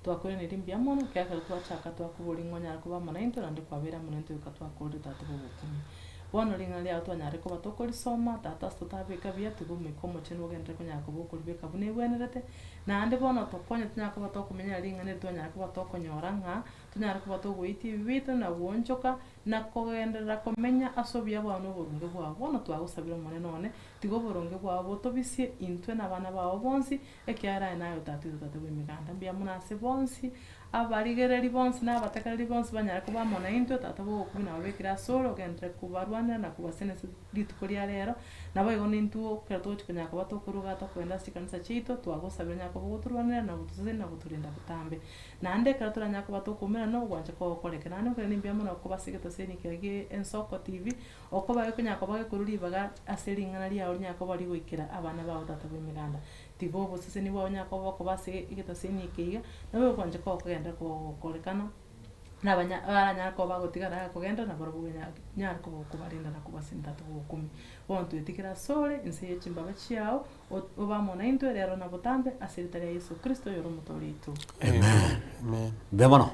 Speaker 3: Twakoiraneria mbuya mono, ekiagera ekero twachaka twakoboria ng'a onyare koba amo naintwe naende kwabeire amo naintwe goika twakorire Tata bw'ogokumia. Bono ring'ana riao twanyare koba tokorisoma, Tata ase totabeka buya, tiga Omoika Omochenu ogenderere konyara koba okoribeka buna egwenerete, naende bono tokonye tonyare koba tokomenyera ring'ana eri twanyare koba tokonyora ng'a tonyare koba togoitia ebibe biaito na goonchoka, na kogenderera komenya ase obuya bwao na oboronge bwao. Bono twagosabire Omonene one, tiga oboronge bwao botobisie intwe na abana bao bonsi, ekiagera aye naye Tata oito Tata bw'emeganda. Mbuya mono ase bonsi, abarigereri bonsi na abategereri bonsi banyare koba amo naintwe, Tata bw'ogokumia nababekire asore, ogenderere kobarwanera na kobasesenera ase rituko ria rero. Naboigo nintwe ekero togochia konyara koba tokoruga tokogenda ase chikanisa chiaito, twagosabire onyare koba ogotorwanera na gotosesenia na gotorinda botambe. Naende ekero toranyare koba tokoumera nogwancha kogokoreka. Naende nkoirana mbuya mono koba ase egetoseni keria gie Ensoko TV, okoba gekonyara koba gekorwa ribaga ase ring'ana riao rinyare koba rigoikera abana bao tata bw'emeganda. Tiga oboseseni bwao bonyare koba bokoba ase egetoseni eke iga, nabo ogwancha kogokogenderera kogokorekana. Na abanya baranyare koba bagotigara aya kogenda nabarobwo onya nyare koba okobarenda na kobasinda Tata bw'obokumia. Bono twetigere asore inse ye chimbaba chiao, o- obe amo naintwe rero na botambe, ase erieta ria Yeso Kristo oyore Omotoori oito.
Speaker 1: Amen.
Speaker 2: Amen.
Speaker 1: Mbuya mono.